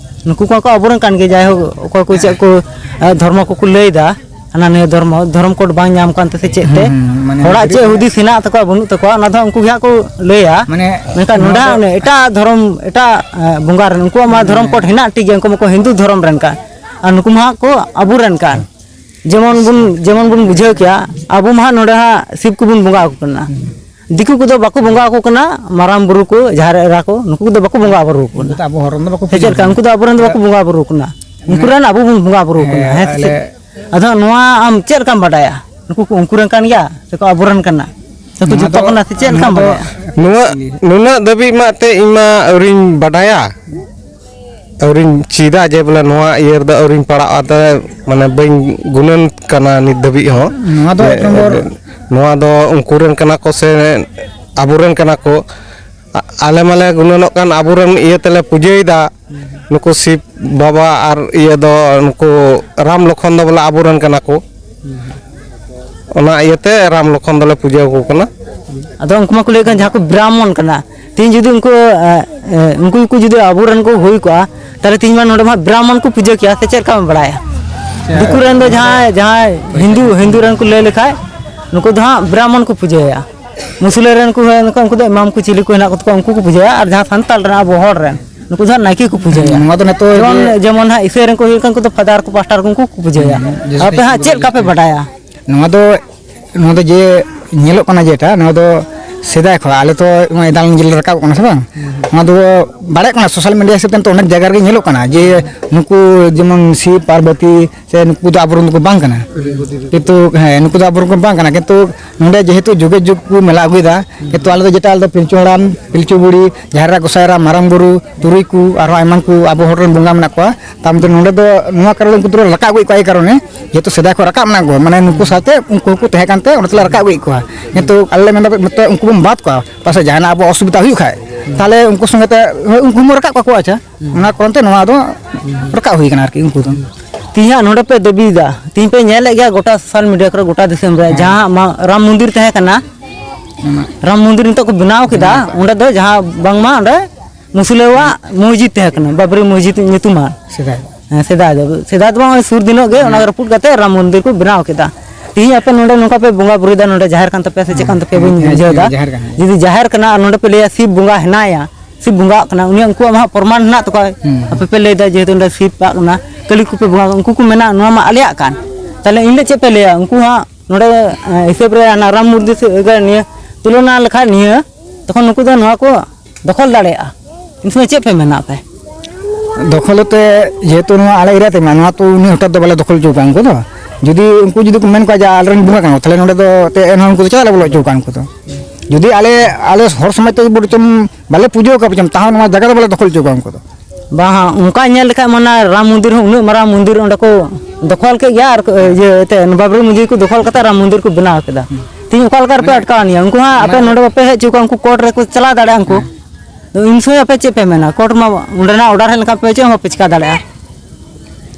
ᱱᱩᱠᱩ ᱠᱚᱦᱚᱸ ᱠᱚ ᱟᱵᱚᱨᱮᱱ ᱠᱟᱱ ᱜᱮ, ᱡᱟᱭᱦᱳᱠ, ᱚᱠᱚᱭ ᱠᱚ ᱪᱮᱫ ᱠᱚ, ᱮ, ᱫᱷᱚᱨᱢᱚ ᱠᱚᱠᱚ ᱞᱟᱹᱭᱫᱟ, ᱦᱟᱱᱟ ᱱᱤᱭᱟᱹ ᱫᱷᱚᱨᱢᱚ, ᱫᱷᱚᱨᱚᱢ ᱠᱳᱰ ᱵᱟᱝ ᱧᱟᱢ ᱠᱟᱱ ᱛᱮ ᱥᱮ ᱪᱮᱫ ᱛᱮ, ᱦᱩᱸ, ᱦᱩᱸ, ᱢᱟᱱᱮ ᱦᱚᱲᱟᱜ ᱱᱩᱠᱩ ᱪᱮᱫ ᱦᱩᱫᱤᱥ ᱦᱮᱱᱟᱜ ᱛᱟᱠᱚᱣᱟ ᱵᱟᱹᱱᱩᱜ ᱛᱟᱠᱚᱣᱟ, ᱚᱱᱟ ᱫᱚ ᱩᱱᱠᱩ ᱜᱮ ᱦᱟᱸᱜ ᱠᱚ ᱞᱟᱹᱭᱟ᱾ ᱢᱟᱱᱮ ᱢᱮᱱᱠᱷᱟᱱ ᱱᱚᱣᱟ ᱱᱚᱰᱮ ᱫᱚ ᱦᱟᱸᱜ ᱚᱱᱮ ᱮᱴᱟᱜ ᱫᱷᱚᱨᱚᱢ, ᱮᱴᱟᱜ, ᱮ, ᱵᱚᱸᱜᱟ ᱨᱮᱱ, ᱩᱱᱠᱩᱣᱟᱜ ᱢᱟ ᱫᱷᱚᱨᱚᱢ ᱦᱮᱸ, ᱠᱳᱰ ᱦᱮᱱᱟᱜ ᱴᱷᱤᱠ ᱜᱮᱭᱟ, ᱩᱱᱠᱩ ᱢᱟᱠᱚ ᱦᱤᱱᱫᱩ ᱫᱷᱚᱨᱚᱢ ᱨᱮᱱ ᱠᱟᱱ, ᱟᱨ ᱱᱩᱠᱩ ᱢᱟ ᱦᱟᱸᱜ ᱠᱚ ᱟᱵᱚᱨᱮᱱ ᱠᱟᱱ᱾ ᱡᱮᱢᱚᱱ ᱵᱚᱱ, ᱡᱮᱢᱚᱱ ᱵᱚᱱ ᱵᱩᱡᱷᱟᱹᱣ ᱠᱮᱭᱟ, ᱟᱵᱚ ᱢᱟ ᱦᱟᱸᱜ ᱱᱚᱰᱮ ᱦᱟᱸᱜ ᱥᱤᱵ ᱠᱚᱵᱚᱱ ᱵᱚᱸᱜᱟ ᱟᱠᱚ ᱠᱟᱱᱟ᱾ ᱫᱤᱠᱩ ᱠᱚᱫᱚ ᱵᱟᱠᱚ ᱵᱚᱸᱜᱟ ᱟᱠᱚ ᱠᱟᱱᱟ, ᱢᱟᱨᱟᱝ ᱵᱩᱨᱩ ᱠᱚ, ᱡᱟᱦᱮ ᱮᱨᱟ ᱠᱚ, ᱱᱩᱠᱩ ᱠᱚᱫᱚ ᱵᱟᱠᱚ ᱵᱚᱸᱜᱟ ᱵᱩᱨᱩ ᱟᱠᱚ ᱩᱱᱠᱩ ᱠᱟᱱᱟ᱾ ᱫᱚ ᱟᱵᱚ ᱦᱚᱲ ᱨᱮᱱ ᱫᱚ ᱵᱟᱠᱚ ᱥᱮ ᱯᱩᱡᱟᱹ ᱪᱮᱫ ᱞᱮᱠᱟ? ᱠᱚᱣᱟ᱾ ᱩᱱᱠᱩ ᱫᱚ ᱟᱵᱚᱨᱮᱱ ᱫᱚ ᱵᱟᱠᱚ ᱵᱚᱸᱜᱟ ᱵᱩᱨᱩ ᱟᱠᱚ ᱠᱟᱱᱟ᱾ ᱩᱱᱠᱩ ᱢᱟᱱᱮ ᱨᱮᱱ ᱟᱵᱚ ᱵᱚᱱ ᱵᱚᱸᱜᱟ ᱵᱩᱨᱩ ᱟᱠᱚ ᱠᱟᱱᱟ, ᱦᱮᱸ, ᱦᱮᱸ ᱥᱮ ᱟᱞᱮ ᱪᱮᱫ? ᱟᱫᱚ ᱱᱚᱣᱟ ᱟᱢ ᱪᱮᱫ ᱞᱮᱠᱟᱢ ᱵᱟᱰᱟᱭᱟ? ᱱᱩᱠᱩ ᱠᱚ ᱩᱱᱠᱩ ᱨᱮᱱ ᱠᱟᱱ ᱜᱮᱭᱟ ᱥᱮᱠᱚ ᱟᱵᱚᱨᱮᱱ ᱠᱟᱱᱟ? ᱥᱮᱠᱚ ᱱᱚᱣᱟ ᱡᱚᱛᱚ ᱫᱚ, ᱠᱟᱱᱟ ᱥᱮ ᱪᱮᱫ ᱞᱮᱠᱟᱢ ᱱᱚᱣᱟ ᱫᱚ ᱵᱟᱰᱟᱭᱟ? ᱱᱩᱱᱟᱹᱜ, ᱱᱩᱱᱟᱹᱜ ᱫᱷᱟᱹᱵᱤᱡ ᱢᱟ ᱮᱱᱛᱮᱫ ᱤᱧ ᱢᱟ ᱟᱹᱣᱨᱤᱧ ᱵᱟᱰᱟᱭᱟ᱾ ᱟᱹᱣᱨᱤᱧ ᱪᱮᱫᱟ ᱡᱮ ᱵᱚᱞᱮ ᱱᱚᱣᱟ ᱤᱭᱟᱹ ᱨᱮᱫᱚ ᱟᱹᱣᱨᱤᱧ ᱯᱟᱲᱟᱜᱼᱟ, ᱛᱮ ᱢᱟᱱᱮ ᱵᱟᱹᱧ ᱜᱩᱱᱟᱹᱱ ᱠᱟᱱᱟ ᱱᱤᱛ ᱫᱷᱟᱹᱵᱤᱡ ᱦᱚᱸ᱾ ᱱᱚᱣᱟ ᱫᱚ ᱡᱮ, ᱮᱠ ᱱᱚᱢᱵᱚᱨ ᱱᱚᱣᱟ ᱫᱚ ᱩᱱᱠᱩ ᱨᱮᱱ ᱠᱟᱱᱟ ᱠᱚ ᱥᱮ ᱟᱵᱚᱨᱮᱱ ᱠᱟᱱᱟ ᱠᱚ? ᱟ-, ᱟᱞᱮ ᱢᱟᱞᱮ ᱜᱩᱱᱟᱹᱱᱚᱜ ᱠᱟᱱ ᱟᱵᱚᱨᱮᱱ ᱤᱭᱟᱹ ᱛᱮᱞᱮ ᱯᱩᱡᱟᱹᱭᱮᱫᱟ, ᱱᱩᱠᱩ ᱥᱤᱵ ᱵᱟᱵᱟ ᱟᱨ ᱤᱭᱟᱹ ᱫᱚ ᱱᱩᱠᱩ ᱨᱟᱢ ᱞᱚᱠᱷᱚᱱ ᱫᱚ ᱵᱚᱞᱮ ᱟᱵᱚᱨᱮᱱ ᱠᱟᱱᱟ ᱠᱚ᱾ ᱚᱱᱟ ᱤᱭᱟᱹᱛᱮ ᱨᱟᱢ ᱞᱚᱠᱷᱚᱱ ᱫᱚᱞᱮ ᱯᱩᱡᱟᱹ ᱟᱠᱚ ᱠᱟᱱᱟ᱾ ᱟᱫᱚ ᱩᱱᱠᱩ ᱢᱟᱠᱚ ᱞᱟᱹᱭᱮᱫ ᱠᱟᱱ ᱡᱟᱦᱟᱸ ᱠᱚ ᱵᱨᱟᱦᱢᱚᱱ ᱠᱟᱱᱟ, ᱛᱮᱦᱤᱧ ᱡᱩᱫᱤ ᱩᱱᱠᱩ, ᱮ, ᱮ, ᱩᱱᱠᱩ ᱠᱚ ᱡᱩᱫᱤ ᱟᱵᱚᱨᱮᱱ ᱠᱚ ᱦᱩᱭ ᱠᱚᱜᱼᱟ, ᱛᱟᱦᱞᱮ ᱛᱮᱦᱤᱧ ᱢᱟ ᱱᱚᱰᱮ ᱢᱟ ᱵᱨᱟᱦᱢᱚᱱ ᱠᱚ ᱯᱩᱡᱟᱹ ᱠᱮᱭᱟ, ᱥᱮ ᱪᱮᱫ ᱞᱮᱠᱟ ᱵᱟᱢ ᱵᱟᱲᱟᱭᱟ? ᱫᱤᱠᱩ ᱨᱮᱱ ᱫᱚ ᱡᱟᱦᱟᱸᱭ, ᱡᱟᱦᱟᱸᱭ ᱦᱤᱱᱫᱩ, ᱦᱤᱱᱫᱩ ᱨᱮᱱ ᱠᱚ ᱞᱟᱹᱭ ᱞᱮᱠᱷᱟᱡ, ᱱᱩᱠᱩ ᱫᱚ ᱦᱟᱸᱜ ᱵᱨᱟᱦᱢᱚᱱ ᱠᱚ ᱯᱩᱡᱟᱹᱭᱟ᱾ ᱢᱩᱥᱞᱟᱹ ᱨᱮᱱ ᱠᱚ ᱦᱩᱭ ᱞᱮᱱᱠᱷᱟᱱ ᱩᱱᱠᱩ ᱫᱚ ᱤᱢᱟᱢ ᱠᱚ ᱪᱤᱞᱤ ᱠᱚ ᱦᱮᱱᱟᱜ ᱠᱚ ᱛᱟᱠᱚᱣᱟ, ᱩᱱᱠᱩ ᱠᱚ ᱯᱩᱡᱟᱹᱭᱟ᱾ ᱟᱨ ᱡᱟᱦᱟᱸ ᱥᱟᱱᱛᱟᱲ ᱨᱮᱱ, ᱟᱵᱚ ᱦᱚᱲ ᱨᱮᱱ, ᱱᱩᱠᱩ ᱫᱚ ᱦᱟᱸᱜ ᱱᱟᱭᱠᱮ ᱠᱚ ᱯᱩᱡᱟᱹᱭᱟ᱾ ᱱᱚᱣᱟ ᱫᱚ ᱱᱤᱛᱚᱜ ᱡᱮᱢᱚᱱ, ᱡᱮ ᱡᱮᱢᱚᱱ ᱦᱟᱸᱜ ᱤᱥᱟᱹᱭ ᱨᱮᱱ ᱠᱚ ᱦᱩᱭᱩᱜ ᱠᱷᱟᱱ, ᱩᱱᱠᱩ ᱫᱚ ᱯᱷᱟᱫᱟᱨ ᱠᱚ, ᱯᱟᱥᱴᱟᱨ ᱠᱚ, ᱩᱱᱠᱩ ᱠᱚ ᱯᱩᱡᱟᱹᱭᱟ᱾ ᱦᱩᱸ, ᱡᱮᱥᱮ ᱟᱯᱮ ᱦᱟᱸᱜ ᱪᱮᱫ ᱞᱮᱠᱟ ᱯᱮ ᱵᱟᱰᱟᱭᱟ? ᱱᱚᱣᱟ ᱫᱚ, ᱱᱚᱣᱟ ᱫᱚ ᱡᱮ ᱧᱮᱞᱚᱜ ᱠᱟᱱᱟ ᱡᱮᱴᱟ, ᱱᱚᱣᱟ ᱫᱚ ᱥᱮᱫᱟᱭ ᱠᱷᱚᱱ ᱟᱞᱮ ᱛᱚ ᱱᱚᱜᱼᱚᱭ ᱫᱟᱞᱟᱱ ᱡᱤᱞ ᱨᱟᱠᱟᱵ ᱠᱟᱱᱟ ᱥᱮ ᱵᱟᱝ? ᱦᱩᱸ᱾ ᱱᱚᱣᱟ ᱫᱚ ᱵᱟᱲᱟᱭᱚᱜ ᱠᱟᱱᱟ, ᱥᱳᱥᱟᱞ ᱢᱤᱰᱤᱭᱟ ᱦᱤᱥᱟᱹᱵ ᱛᱮ ᱱᱤᱛᱚᱜ ᱚᱱᱮᱠ ᱡᱟᱭᱜᱟ ᱨᱮᱜᱮ ᱧᱮᱞᱚᱜ ᱠᱟᱱᱟ ᱡᱮ ᱱᱩᱠᱩ ᱡᱮᱢᱚᱱ ᱥᱤᱵ, ᱯᱟᱨᱵᱚᱛᱤ ᱥᱮ ᱱᱩᱠᱩ ᱫᱚ ᱟᱵᱚᱨᱮᱱ ᱫᱚᱠᱚ ᱵᱟᱝ ᱠᱟᱱᱟ᱾ ᱠᱤᱱᱛᱩ, ᱦᱮᱸ, ᱱᱩᱠᱩ ᱫᱚ ᱟᱵᱚᱨᱮᱱ ᱠᱚ ᱵᱟᱝ ᱠᱟᱱᱟ, ᱠᱤᱱᱛᱩ ᱱᱚᱰᱮ ᱡᱮᱦᱮᱛᱩ ᱡᱩᱜᱮ ᱡᱩᱜᱽ ᱠᱚ ᱢᱮᱞᱟ ᱟᱹᱜᱩᱭᱮᱫᱟ, ᱠᱤᱱᱛᱩ ᱟᱞᱮ ᱫᱚ ᱡᱮᱴᱟ, ᱟᱞᱮ ᱫᱚ ᱯᱤᱞᱪᱩ ᱦᱟᱲᱟᱢ, ᱯᱤᱞᱪᱩ ᱵᱩᱲᱦᱤ, ᱡᱟᱦᱮᱨ ᱮᱨᱟ, ᱜᱚᱸᱥᱟᱭ ᱮᱨᱟ, ᱢᱟᱨᱟᱝ ᱵᱩᱨᱩ, ᱛᱩᱨᱩᱭ ᱠᱚ, ᱟᱨᱦᱚᱸ ᱟᱭᱢᱟ ᱠᱚ ᱟᱵᱚ ᱦᱚᱲ ᱨᱮᱱ ᱵᱚᱸᱜᱟ ᱢᱮᱱᱟᱜ ᱠᱚᱣᱟ᱾ ᱛᱟᱭᱚᱢ ᱛᱮ ᱱᱚᱰᱮ ᱫᱚ ᱱᱚᱣᱟ ᱠᱟᱨᱚᱱ ᱩᱱᱠᱩ ᱫᱚᱞᱮ ᱨᱟᱠᱟᱵ ᱟᱹᱜᱩᱭᱮᱫ ᱠᱚᱣᱟ, ᱮᱭ ᱠᱟᱨᱚᱱᱮ, ᱡᱮᱦᱮᱛᱩ ᱥᱮᱫᱟᱭ ᱠᱷᱚᱱ ᱨᱟᱠᱟᱵ ᱢᱮᱱᱟᱜ ᱠᱚᱣᱟ, ᱢᱟᱱᱮ ᱱᱩᱠᱩ ᱥᱟᱶᱛᱮ ᱩᱱᱠᱩ ᱦᱚᱸᱠᱚ ᱛᱟᱦᱮᱸ ᱠᱟᱱᱛᱮ ᱚᱸᱰᱮ ᱫᱚᱞᱮ ᱨᱟᱠᱟᱵ ᱟᱹᱜᱩᱭᱮᱫ ᱠᱚᱣᱟ᱾ ᱠᱤᱱᱛᱩ ᱟᱞᱮ ᱞᱮ ᱢᱮᱱᱫᱟ, ᱱᱤᱛᱚᱜ ᱩᱱᱠᱩ ᱵᱚᱱ ᱵᱟᱫ ᱠᱚᱣᱟ, ᱯᱟᱥᱮᱡ ᱡᱟᱦᱟᱱᱟᱜ ᱟᱵᱚ ᱚᱥᱩᱵᱤᱫᱟ ᱦᱩᱭᱩᱜ ᱠᱷᱟᱡ, ᱛᱟᱦᱚᱞᱮ ᱩᱱᱠᱩ ᱥᱚᱸᱜᱮ ᱛᱮ, ᱦᱳᱭ, ᱩᱱᱠᱩ ᱦᱚᱸ ᱨᱟᱠᱟᱵ ᱠᱟᱠᱚᱣᱟ᱾ ᱟᱪᱪᱷᱟ, ᱚᱱᱟ ᱠᱟᱨᱚᱱ ᱛᱮ ᱱᱚᱣᱟ ᱫᱚ ᱨᱟᱠᱟᱵ ᱦᱩᱭ ᱠᱟᱱᱟ ᱟᱨᱠᱤ, ᱩᱱᱠᱩ ᱫᱚ᱾ ᱛᱮᱦᱮᱧᱟᱜ ᱱᱚᱰᱮ ᱯᱮ ᱫᱟᱹᱵᱤᱭᱮᱫᱟ, ᱛᱮᱦᱮᱧ ᱯᱮ ᱧᱮᱞᱮᱫ ᱜᱮᱭᱟ ᱜᱚᱴᱟ ᱥᱳᱥᱟᱞ ᱢᱤᱰᱤᱭᱟ ᱠᱚᱨᱮ, ᱜᱚᱴᱟ ᱫᱤᱥᱚᱢ ᱨᱮ, ᱦᱮᱸ᱾ ᱡᱟᱦᱟᱸ ᱢᱟ-, ᱨᱟᱢ ᱢᱚᱱᱫᱤᱨ ᱛᱟᱦᱮᱸ ᱠᱟᱱᱟ, ᱚᱱᱟ ᱨᱟᱢ ᱢᱚᱱᱫᱤᱨ ᱱᱤᱛᱚᱜ ᱠᱚ ᱵᱮᱱᱟᱣ ᱠᱮᱫᱟ, ᱵᱮᱱᱟᱣ ᱠᱟᱜᱼᱟ᱾ ᱚᱸᱰᱮ ᱫᱚ ᱡᱟᱦᱟᱸ ᱵᱟᱝᱢᱟ ᱚᱸᱰᱮ ᱢᱩᱥᱞᱟᱹᱣᱟᱜ ᱢᱚᱥᱡᱤᱫ ᱛᱟᱦᱮᱸ ᱠᱟᱱᱟ, ᱵᱟᱵᱨᱤ ᱢᱚᱥᱡᱤᱫ ᱧᱩᱛᱩᱢᱟᱱ᱾ ᱥᱮᱫᱟᱭ᱾ ᱦᱮᱸ, ᱥᱮᱫᱟᱭ ᱫᱚ, ᱥᱮᱫᱟᱭ ᱫᱚ ᱵᱟᱝ, ᱥᱩᱨ ᱫᱤᱱᱚᱜ ᱜᱮ ᱚᱱᱟ ᱦᱮᱸ᱾ ᱨᱟᱹᱯᱩᱫ ᱠᱟᱛᱮ ᱨᱟᱢ ᱢᱚᱱᱫᱤᱨ ᱠᱚ ᱵᱮᱱᱟᱣ ᱠᱮᱫᱟ᱾ ᱛᱮᱦᱤᱧ ᱟᱯᱮ ᱱᱚᱰᱮ ᱱᱚᱝᱠᱟ ᱯᱮ ᱵᱚᱸᱜᱟ ᱵᱩᱨᱩᱭᱮᱫᱟ, ᱱᱚᱰᱮ ᱡᱟᱦᱮᱨ ᱠᱟᱱ ᱛᱟᱯᱮᱭᱟ ᱥᱮ ᱪᱮᱫ ᱠᱟᱱ ᱛᱟᱯᱮᱭᱟ, ᱵᱟᱹᱧ ᱦᱮᱸ, ᱵᱩᱡᱷᱟᱹᱣ ᱮᱫᱟ᱾ ᱡᱟᱦᱮᱨ ᱠᱟᱱᱟ᱾ ᱡᱩᱫᱤ ᱡᱟᱦᱮᱨ ᱠᱟᱱᱟ ᱟᱨ ᱱᱚᱰᱮ ᱯᱮ ᱞᱟᱹᱭᱟ ᱥᱤᱵ ᱵᱚᱸᱜᱟ ᱦᱮᱱᱟᱭᱟ, ᱥᱤᱵ ᱵᱚᱸᱜᱟᱜ ᱠᱟᱱᱟ, ᱩᱱᱤᱭᱟᱜ, ᱩᱱᱠᱩᱣᱟᱜ ᱢᱟ ᱦᱟᱸᱜ ᱯᱨᱚᱢᱟᱱ ᱦᱮᱱᱟᱜ ᱛᱟᱠᱚᱣᱟ᱾ ᱦᱩᱸ᱾ ᱟᱯᱮ ᱯᱮ ᱞᱟᱹᱭᱫᱟ ᱡᱮᱦᱮᱛᱩ ᱚᱸᱰᱮ ᱥᱤᱵ ᱟᱜ ᱠᱟᱱᱟ, ᱠᱟᱹᱞᱤ ᱠᱚᱯᱮ ᱵᱚᱸᱜᱟ, ᱩᱱᱠᱩ ᱠᱚ ᱢᱮᱱᱟ ᱱᱚᱣᱟ ᱢᱟ ᱟᱞᱮᱭᱟᱜ ᱠᱟᱱ᱾ ᱛᱟᱦᱞᱮ ᱤᱧ ᱫᱚ ᱪᱮᱫ ᱯᱮ ᱞᱟᱹᱭᱟ? ᱩᱱᱠᱩ ᱦᱟᱸᱜ ᱱᱚᱰᱮ, ᱮ, ᱦᱤᱥᱟᱹᱵ ᱨᱮ ᱚᱱᱟ ᱨᱟᱢ ᱢᱩᱨᱛᱤ ᱥᱮ ᱱᱤᱭᱟᱹ ᱛᱩᱞᱚᱱᱟ ᱞᱮᱠᱷᱟᱡ ᱱᱤᱭᱟᱹ, ᱛᱚᱠᱷᱚᱱ ᱱᱩᱠᱩ ᱫᱚ ᱱᱚᱣᱟ ᱠᱚ ᱫᱚᱠᱷᱚᱞ ᱫᱟᱲᱮᱭᱟᱜᱼᱟ᱾ ᱩᱱ ᱥᱚᱢᱚᱭ ᱪᱮᱫ ᱯᱮ ᱢᱮᱱᱟ ᱟᱯᱮ? ᱫᱚᱠᱷᱚᱞ ᱛᱮ, ᱡᱮᱦᱮᱛᱩ ᱱᱚᱣᱟ ᱟᱞᱮ ᱮᱨᱤᱭᱟ ᱛᱮ ᱢᱮᱱᱟᱜᱼᱟ, ᱱᱚᱣᱟ ᱛᱚ ᱩᱱᱤ ᱦᱚᱴᱟᱛ ᱫᱚ ᱵᱟᱞᱮ ᱫᱚᱠᱷᱚᱞ ᱦᱚᱪᱚ ᱠᱚᱣᱟ ᱩᱱᱠᱩ ᱫᱚ᱾ ᱡᱩᱫᱤ ᱩᱱᱠᱩ ᱡᱩᱫᱤ ᱠᱚ ᱢᱮᱱ ᱠᱚᱣᱟ ᱡᱮ ᱟᱞᱮᱨᱮᱱ ᱵᱚᱸᱜᱟ ᱠᱟᱱᱟ ᱠᱚ, ᱛᱟᱦᱞᱮ ᱱᱚᱰᱮ ᱫᱚ ᱛᱮ ᱮᱱᱦᱚᱸ ᱩᱱᱠᱩ ᱫᱚ ᱪᱮᱫᱟᱜ ᱞᱮ ᱵᱚᱞᱚ ᱦᱚᱪᱚ ᱠᱚᱣᱟ ᱩᱱᱠᱩ ᱫᱚ? ᱡᱩᱫᱤ ᱟᱞᱮ, ᱟᱞᱮ ᱦᱚᱲ ᱥᱚᱢᱟᱡᱽ ᱛᱮ ᱵᱚᱨᱪᱚᱢ ᱵᱟᱞᱮ ᱯᱩᱡᱟᱹ ᱟᱠᱟᱫ ᱵᱚᱨᱪᱚᱢ, ᱛᱟᱦᱚᱸ ᱱᱚᱣᱟ ᱡᱟᱭᱜᱟ ᱫᱚ ᱵᱟᱞᱮ ᱫᱚᱠᱷᱚᱞ ᱦᱚᱪᱚ ᱠᱚᱣᱟ ᱩᱱᱠᱩ ᱫᱚ᱾ ᱵᱟᱝ, ᱦᱟᱸ, ᱚᱱᱠᱟ ᱧᱮᱞ ᱞᱮᱠᱷᱟᱡ ᱢᱟ ᱚᱱᱟ ᱨᱟᱢ ᱢᱚᱱᱫᱤᱨ ᱦᱚᱸ ᱩᱱᱟᱹᱜ ᱢᱟᱨᱟᱝ ᱢᱚᱱᱫᱤᱨ ᱚᱸᱰᱮ ᱠᱚ ᱫᱚᱠᱷᱚᱞ ᱠᱮᱫ ᱜᱮᱭᱟ ᱟᱨ ᱠᱚ, ᱤᱭᱟᱹ, ᱮᱱᱛᱮᱫ ᱵᱟᱵᱨᱤ ᱢᱚᱥᱡᱤᱫ ᱠᱚ ᱫᱚᱠᱷᱚᱞ ᱠᱟᱛᱮ ᱨᱟᱢ ᱢᱚᱱᱫᱤᱨ ᱠᱚ ᱵᱮᱱᱟᱣ ᱠᱮᱫᱟ᱾ ᱦᱩᱸ᱾ ᱛᱮᱦᱮᱧ ᱚᱠᱟ ᱞᱮᱠᱟ ᱨᱮᱯᱮ ᱢᱟᱱᱮ ᱟᱴᱠᱟᱣ ᱱᱤᱭᱟ? ᱩᱱᱠᱩ ᱦᱟᱸᱜ ᱟᱯᱮ ᱚᱱᱟ ᱱᱚᱰᱮ ᱵᱟᱯᱮ ᱦᱮᱡ ᱦᱚᱪᱚ ᱠᱚᱣᱟ, ᱩᱱᱠᱩ ᱠᱳᱨᱴ ᱨᱮᱠᱚ ᱪᱟᱞᱟᱣ ᱫᱟᱲᱮᱭᱟᱜᱼᱟ ᱩᱱᱠᱩ᱾ ᱦᱮᱸ᱾ ᱟᱫᱚ ᱩᱱ ᱥᱚᱢᱚᱭ ᱟᱯᱮ ᱪᱮᱫ ᱯᱮ ᱢᱮᱱᱟ? ᱠᱳᱨᱴ ᱢᱟ ᱚᱸᱰᱮᱱᱟᱜ ᱚᱰᱟᱨ ᱦᱮᱡ ᱞᱮᱱᱠᱷᱟᱱ ᱯᱮ ᱪᱮᱫ ᱦᱚᱸ ᱵᱟᱯᱮ ᱪᱤᱠᱟ ᱫᱟᱲᱮᱭᱟᱜᱼᱟ᱾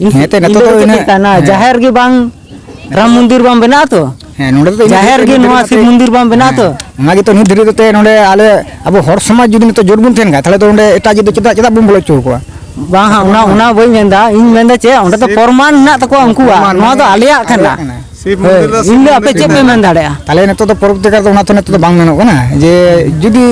ᱤᱧ ᱦᱮᱸ, ᱮᱱᱛᱮᱫ ᱤᱧ ᱱᱤᱛᱚᱜ ᱫᱚ ᱫᱚ ᱪᱮᱫ ᱤᱱᱟᱹ, ᱞᱟᱹᱭ ᱠᱟᱱᱟ, ᱦᱮᱸ᱾ ᱡᱟᱦᱮᱨ ᱜᱮ ᱵᱟᱝ ᱨᱟᱢ ᱢᱚᱱᱫᱤᱨ ᱵᱟᱝ ᱵᱮᱱᱟᱜᱼᱟ ᱛᱚ? ᱦᱮᱸ, ᱱᱚᱰᱮ ᱫᱚ ᱤᱱᱟᱹ ᱡᱟᱦᱮᱨ ᱫᱚ ᱜᱮ ᱤᱱᱟᱹ ᱱᱚᱣᱟ ᱫᱚ ᱥᱤᱵ ᱢᱚᱱᱫᱤᱨ ᱵᱟᱝ ᱵᱮᱱᱟᱜᱼᱟ ᱛᱚ? ᱦᱮᱸ, ᱚᱱᱟ ᱜᱮᱛᱚ ᱱᱤᱛ ᱫᱷᱟᱹᱵᱤᱡ ᱫᱚ ᱛᱮ ᱱᱚᱰᱮ ᱟᱞᱮ ᱟᱵᱚ ᱦᱚᱲ ᱥᱚᱢᱟᱡᱽ ᱡᱩᱫᱤ ᱱᱤᱛᱚᱜ ᱡᱳᱨ ᱵᱚᱱ ᱛᱟᱦᱮᱱ ᱠᱷᱟᱱ, ᱛᱟᱦᱞᱮ ᱫᱚ ᱚᱸᱰᱮ ᱮᱴᱟᱜ ᱡᱟᱹᱛ ᱫᱚ ᱪᱮᱫᱟᱜ, ᱪᱮᱫᱟᱜ ᱵᱚᱱ ᱵᱚᱞᱚ ᱦᱚᱪᱚ ᱟᱠᱚᱣᱟ? ᱵᱟᱝ ᱦᱟᱸᱜ, ᱚᱱᱟ, ᱚᱱᱟ ᱵᱟᱹᱧ ᱢᱮᱱᱫᱟ᱾ ᱤᱧ ᱢᱮᱱᱫᱟ ᱪᱮᱫ, ᱚᱸᱰᱮ ᱫᱚ ᱥᱤᱵ ᱯᱨᱚᱢᱟᱱ ᱦᱮᱱᱟᱜ ᱛᱟᱠᱚᱣᱟ ᱩᱱᱠᱩᱣᱟᱜ, ᱯᱨᱚᱢᱟᱱ ᱱᱚᱣᱟ ᱫᱚ ᱢᱮᱱᱟᱜᱼᱟ, ᱟᱞᱮᱭᱟᱜ ᱠᱟᱱᱟ᱾ ᱟᱞᱮᱭᱟᱜ ᱠᱟᱱᱟ᱾ ᱥᱤᱵ ᱦᱳᱭ, ᱢᱚᱱᱫᱤᱨ ᱨᱮ ᱤᱧ ᱫᱚ ᱥᱤᱵ ᱟᱯᱮ ᱢᱚᱱᱫᱤᱨ ᱪᱮᱫ ᱯᱮ ᱢᱮᱱᱟᱜᱼᱟ᱾ ᱢᱮᱱ ᱫᱟᱲᱮᱭᱟᱜᱼᱟ? ᱛᱟᱦᱞᱮ ᱱᱤᱛᱚᱜ ᱫᱚ ᱯᱚᱨᱚᱵᱚᱨᱛᱤ ᱠᱟᱞ ᱨᱮ ᱚᱱᱟ ᱛᱚ ᱱᱤᱛᱚᱜ ᱫᱚ ᱵᱟᱝ ᱢᱮᱱᱚᱜ ᱠᱟᱱᱟ ᱡᱮ ᱡᱩᱫᱤ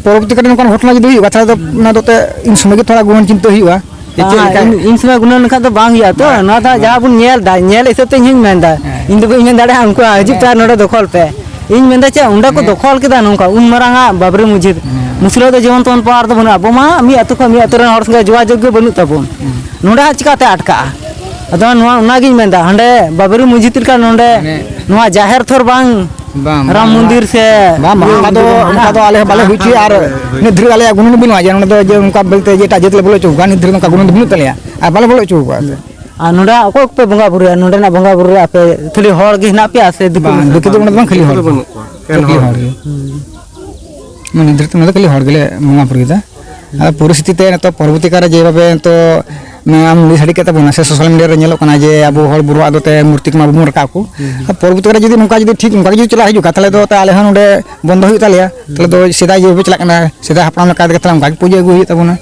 ᱯᱚᱨᱚᱵᱚᱨᱛᱤ ᱠᱟᱞᱨᱮ ᱱᱚᱝᱠᱟᱱ ᱜᱷᱚᱴᱚᱱᱟ ᱡᱩᱫᱤ ᱦᱩᱭᱩᱜᱼᱟ, ᱛᱟᱦᱚᱞᱮ ᱫᱚ ᱚᱱᱟ ᱫᱚ ᱛᱮ ᱤᱱ ᱥᱚᱢᱚᱭ ᱜᱮ ᱛᱷᱚᱲᱟ ᱜᱩᱱᱟᱹᱱ ᱪᱤᱱᱛᱟᱹ ᱦᱩᱭᱩᱜᱼᱟ᱾ ᱡᱮ ᱪᱮᱫ ᱞᱮᱠᱟ? ᱤᱱ ᱥᱚᱢᱚᱭ ᱜᱩᱱᱟᱹᱱ ᱞᱮᱠᱷᱟᱱ ᱫᱚ ᱵᱟᱝ ᱦᱩᱭᱩᱜᱼᱟ ᱛᱚ᱾ ᱦᱮᱸ᱾ ᱱᱚᱣᱟ ᱫᱚ ᱦᱟᱸᱜ ᱡᱟᱦᱟᱸ ᱵᱚᱱ ᱧᱮᱞ ᱮᱫᱟ, ᱧᱮᱞ ᱦᱤᱥᱟᱹᱵ ᱛᱮ ᱤᱧ ᱦᱚᱧ ᱢᱮᱱ ᱮᱫᱟ᱾ ᱦᱮᱸ᱾ ᱤᱧ ᱫᱚ ᱵᱟᱹᱧ ᱢᱮᱱ ᱫᱟᱲᱮᱭᱟᱜᱼᱟ ᱩᱱᱠᱩ ᱦᱤᱡᱩᱜ ᱯᱮ ᱟᱨ ᱱᱚᱰᱮ ᱫᱚᱠᱷᱚᱞ ᱯᱮ᱾ ᱤᱧ ᱢᱮᱱᱫᱟ ᱪᱮᱫ, ᱚᱸᱰᱮ ᱠᱚ ᱫᱚᱠᱷᱚᱞ ᱠᱮᱫᱟ ᱱᱚᱝᱠᱟ ᱩᱱ ᱢᱟᱨᱟᱝ ᱟᱜ ᱵᱟᱵᱨᱤ ᱢᱚᱥᱡᱤᱫ᱾ ᱦᱮᱸ᱾ ᱢᱩᱥᱞᱟᱹ ᱫᱚ ᱡᱮᱢᱚᱱ ᱛᱮᱢᱚᱱ ᱯᱟᱣᱟᱨ ᱫᱚ ᱵᱟᱹᱱᱩᱜᱼᱟ᱾ ᱟᱵᱚ ᱢᱟ ᱢᱤᱫ ᱟᱹᱛᱩ ᱠᱷᱚᱱ ᱢᱤᱫ ᱟᱹᱛᱩ ᱨᱮᱱ ᱦᱚᱲ ᱥᱚᱸᱜᱮ ᱡᱳᱜᱟᱡᱳᱜᱽ ᱜᱮ ᱵᱟᱹᱱᱩᱜ ᱛᱟᱵᱚᱱ᱾ ᱦᱮᱸ᱾ ᱱᱚᱰᱮ ᱦᱟᱸᱜ ᱪᱤᱠᱟᱛᱮ ᱟᱴᱠᱟᱜᱼᱟ? ᱟᱫᱚ ᱱᱚᱣᱟ, ᱚᱱᱟᱜᱤᱧ ᱢᱮᱱᱫᱟ, ᱦᱟᱸᱰᱮ ᱵᱟᱵᱨᱤ ᱢᱚᱥᱡᱤᱫ ᱞᱮᱠᱟ ᱱᱚᱰᱮ ᱢᱟᱱᱮ ᱱᱚᱣᱟ ᱡᱟᱦᱮᱨ ᱛᱷᱚᱨ ᱵᱟᱝ ᱵᱟᱝ, ᱨᱟᱢ ᱵᱟᱝ, ᱢᱚᱱᱫᱤᱨ ᱥᱮ ᱵᱟᱝ, ᱵᱟᱝ, ᱤᱭᱟᱹ ᱚᱱᱠᱟ ᱫᱚ, ᱢᱚᱱᱫᱤᱨ ᱵᱟᱹᱱᱩᱜᱼᱟ? ᱚᱱᱠᱟ ᱫᱚ ᱟᱞᱮ ᱦᱚᱸ ᱵᱟᱞᱮ ᱦᱩᱭ ᱦᱚᱪᱚᱭᱟ ᱟᱨ ᱤᱱᱟᱹ ᱫᱷᱟᱹᱨᱤᱡ ᱟᱞᱮᱭᱟᱜ ᱜᱩᱱᱟᱹᱱ ᱵᱟᱹᱱᱩᱜᱼᱟ ᱡᱮ ᱱᱚᱸᱰᱮ ᱫᱚ ᱡᱮ ᱚᱱᱠᱟ ᱵᱚᱞᱛᱮ ᱡᱮ ᱮᱴᱟᱜ ᱡᱟᱹᱛ ᱞᱮ ᱵᱚᱞᱚ ᱦᱚᱪᱚ ᱠᱚᱣᱟ, ᱱᱤᱛ ᱫᱷᱟᱹᱨᱤᱡ ᱫᱚ ᱚᱱᱠᱟ ᱜᱩᱱᱟᱹᱱ ᱫᱚ ᱵᱟᱹᱱᱩᱜ ᱛᱟᱞᱮᱭᱟ ᱟᱨ ᱵᱟᱞᱮ ᱵᱚᱞᱚ ᱦᱚᱪᱚ ᱠᱚᱣᱟ᱾ ᱟᱨ ᱱᱚᱰᱮ ᱚᱠᱚᱭ ᱠᱚᱯᱮ ᱵᱚᱸᱜᱟ ᱵᱩᱨᱩᱭᱟ? ᱱᱚᱰᱮᱱᱟᱜ ᱵᱚᱸᱜᱟ ᱵᱩᱨᱩ ᱨᱮ ᱟᱯᱮ ᱠᱷᱟᱹᱞᱤ ᱦᱚᱲ ᱜᱮ ᱦᱮᱱᱟᱜ ᱯᱮᱭᱟ ᱥᱮ ᱫᱤᱠᱩ ᱵᱟᱝ, ᱢᱮᱥᱟ? ᱫᱤᱠᱩ ᱫᱚ ᱚᱸᱰᱮ ᱫᱚ ᱵᱟᱝ, ᱠᱷᱟᱹᱞᱤ ᱦᱚᱲ ᱫᱚ ᱜᱮ᱾ ᱵᱟᱹᱱᱩᱜ ᱠᱚᱣᱟ, ᱮᱠᱮᱱ ᱠᱷᱟᱹᱞᱤ ᱦᱚᱲ ᱦᱚᱲ ᱜᱮ᱾ ᱜᱮ᱾ ᱦᱩᱸ᱾ ᱢᱟᱱᱮ ᱱᱤᱛ ᱫᱷᱟᱹᱨᱤᱡ ᱛᱮ ᱚᱸᱰᱮ ᱫᱚ ᱠᱷᱟᱹᱞᱤ ᱦᱚᱲ ᱜᱮᱞᱮ ᱵᱚᱸᱜᱟ ᱵᱩᱨᱩᱭᱮᱫᱟ᱾ ᱟᱫᱚ ᱯᱚᱨᱤᱥᱛᱷᱤᱛᱤ ᱛᱮ ᱱᱤᱛᱚᱜ ᱯᱚᱨᱚᱵᱚᱨᱛᱤ ᱠᱟᱞ ᱨᱮ ᱡᱮᱵᱷᱟᱵᱮ ᱱᱤᱛᱚᱜ ᱢᱮ-, ᱟᱢ ᱞᱟᱹᱭ ᱥᱟᱰᱮ ᱠᱮᱫ ᱛᱟᱵᱚᱱᱟ ᱥᱮ social media ᱨᱮ ᱧᱮᱞᱚᱜ ᱠᱟᱱᱟ ᱡᱮ ᱟᱵᱚ ᱦᱚᱲ ᱵᱩᱨᱩᱣᱟᱜ ᱫᱚ ᱛᱮ ᱢᱩᱨᱛᱤ ᱠᱚᱢᱟ ᱵᱟᱵᱚᱱ ᱨᱟᱠᱟᱵ ᱠᱚ᱾ ᱦᱩᱸ, ᱦᱩᱸ᱾ ᱟᱨ ᱯᱚᱨᱚᱵᱚᱨᱛᱤ ᱠᱟᱞ ᱨᱮ ᱡᱩᱫᱤ ᱱᱚᱝᱠᱟ ᱡᱩᱫᱤ ᱴᱷᱤᱠ ᱚᱱᱠᱟ ᱜᱮ ᱡᱩᱫᱤ ᱪᱟᱞᱟᱜ ᱦᱤᱡᱩᱜ ᱠᱟᱱ, ᱛᱟᱦᱚᱞᱮ ᱫᱚ ᱛᱟ-, ᱟᱞᱮ ᱦᱚᱸ ᱱᱚᱰᱮ ᱵᱚᱱᱫᱚ ᱦᱩᱭᱩᱜ ᱛᱟᱞᱮᱭᱟ᱾ ᱛᱟᱦᱚᱞᱮ ᱫᱚ ᱥᱮᱫᱟᱭ ᱡᱮᱵᱷᱟᱵᱮ ᱪᱟᱞᱟᱜ ᱠᱟᱱᱟ, ᱥᱮᱫᱟᱭ ᱦᱟᱯᱲᱟᱢ ᱞᱮᱠᱟ ᱛᱮᱜᱮ ᱛᱟᱦᱚᱞᱮ ᱚᱱᱠᱟ ᱜᱮ ᱯᱩᱡᱟᱹ ᱟᱹᱜᱩ ᱦᱩᱭᱩᱜ ᱛᱟᱵᱚᱱᱟ᱾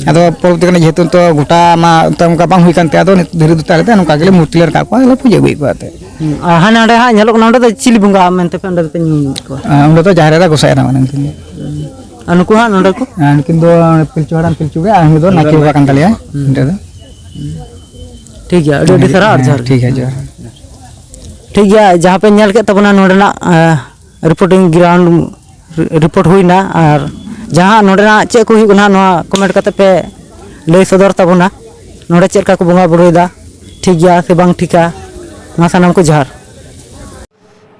ᱟᱫᱚ ᱯᱚᱨᱚᱵᱚᱨᱛᱤ ᱠᱟᱞ ᱨᱮ ᱡᱮᱦᱮᱛᱩ ᱱᱤᱛᱚᱜ ᱜᱚᱴᱟ ᱢᱟ ᱚᱱᱠᱟ ᱵᱟᱝ ᱦᱩᱭ ᱠᱟᱱ ᱛᱮ, ᱟᱫᱚ ᱱᱤᱛ ᱫᱷᱟᱹᱨᱤᱡ ᱫᱚ ᱛᱟᱦᱚᱞᱮ ᱫᱚ ᱱᱚᱝᱠᱟ ᱜᱮᱞᱮ ᱢᱩᱨᱛᱤ ᱞᱮ ᱨᱟᱠᱟᱵ ᱠᱚᱣᱟ, ᱟᱫᱚ ᱞᱮ ᱯᱩᱡᱟᱹ ᱟᱹᱜᱩᱭᱮᱫ ᱠᱚᱣᱟ ᱮᱱᱛᱮᱫ᱾ ᱦᱩᱸ, ᱟᱨ ᱦᱟᱸᱰᱮ ᱦᱟᱸᱜ ᱧᱮᱞᱚᱜ ᱠᱟᱱᱟ, ᱚᱸᱰᱮ ᱫᱚ ᱪᱤᱞᱤ ᱵᱚᱸᱜᱟ ᱢᱮᱱᱛᱮ ᱯᱮ ᱚᱸᱰᱮ ᱫᱚᱯᱮ ᱧᱩᱢ ᱠᱚᱣᱟ? ᱟᱨ ᱚᱸᱰᱮ ᱫᱚ ᱡᱟᱦᱮᱨ ᱮᱨᱟ ᱜᱚᱸᱥᱟᱭ ᱮᱨᱟ ᱢᱮᱱᱟᱜ ᱠᱤᱱ ᱜᱮᱭᱟ᱾ ᱟᱨ ᱱᱩᱠᱩ ᱦᱟᱸᱜ ᱱᱚᱰᱮ ᱠᱚ? ᱟᱨ ᱱᱩᱠᱤᱱ ᱫᱚ ᱯᱤᱞᱪᱩ ᱦᱟᱲᱟᱢ ᱯᱤᱞᱪᱩ ᱜᱮ, ᱟᱨ ᱩᱱᱤ ᱫᱚ ᱱᱟᱭᱠᱮ ᱵᱟᱵᱟ ᱠᱟᱱ ᱛᱟᱞᱮᱭᱟ᱾ ᱦᱩᱸ᱾ ᱱᱚᱰᱮ ᱫᱚ᱾ ᱴᱷᱤᱠ ᱜᱮᱭᱟ, ᱟᱹᱰᱤ ᱟᱹᱰᱤ ᱥᱟᱨᱦᱟᱣ ᱟᱨ ᱦᱮᱸ, ᱡᱚᱦᱟᱨ ᱜᱮ᱾ ᱴᱷᱤᱠ ᱜᱮᱭᱟ, ᱡᱚᱦᱟᱨ᱾ ᱴᱷᱤᱠ ᱜᱮᱭᱟ, ᱡᱟᱦᱟᱸ ᱯᱮ ᱧᱮᱞ ᱠᱮᱫ ᱛᱟᱵᱚᱱᱟ ᱱᱚᱰᱮᱱᱟᱜ, ᱟᱸ, reporting ground report ᱦᱩᱭᱱᱟ, ᱟᱨ ᱡᱟᱦᱟᱸ ᱱᱚᱰᱮᱱᱟᱜ ᱪᱮᱫ ᱠᱚ ᱦᱩᱭᱩᱜ ᱠᱟᱱᱟ, ᱱᱚᱣᱟ comment ᱠᱟᱛᱮ ᱯᱮ ᱞᱟᱹᱭ ᱥᱚᱫᱚᱨ ᱛᱟᱵᱚᱱᱟ᱾ ᱱᱚᱰᱮ ᱪᱮᱫ ᱞᱮᱠᱟ ᱠᱚ ᱵᱚᱸᱜᱟ ᱵᱩᱨᱩᱭᱮᱫᱟ, ᱴᱷᱤᱠ ᱜᱮᱭᱟ ᱥᱮ ᱵᱟᱝ ᱴᱷᱤᱠᱟ, ᱱᱚᱣᱟ ᱥᱟᱱᱟᱢ ᱠᱚ ᱡᱚᱦᱟᱨ᱾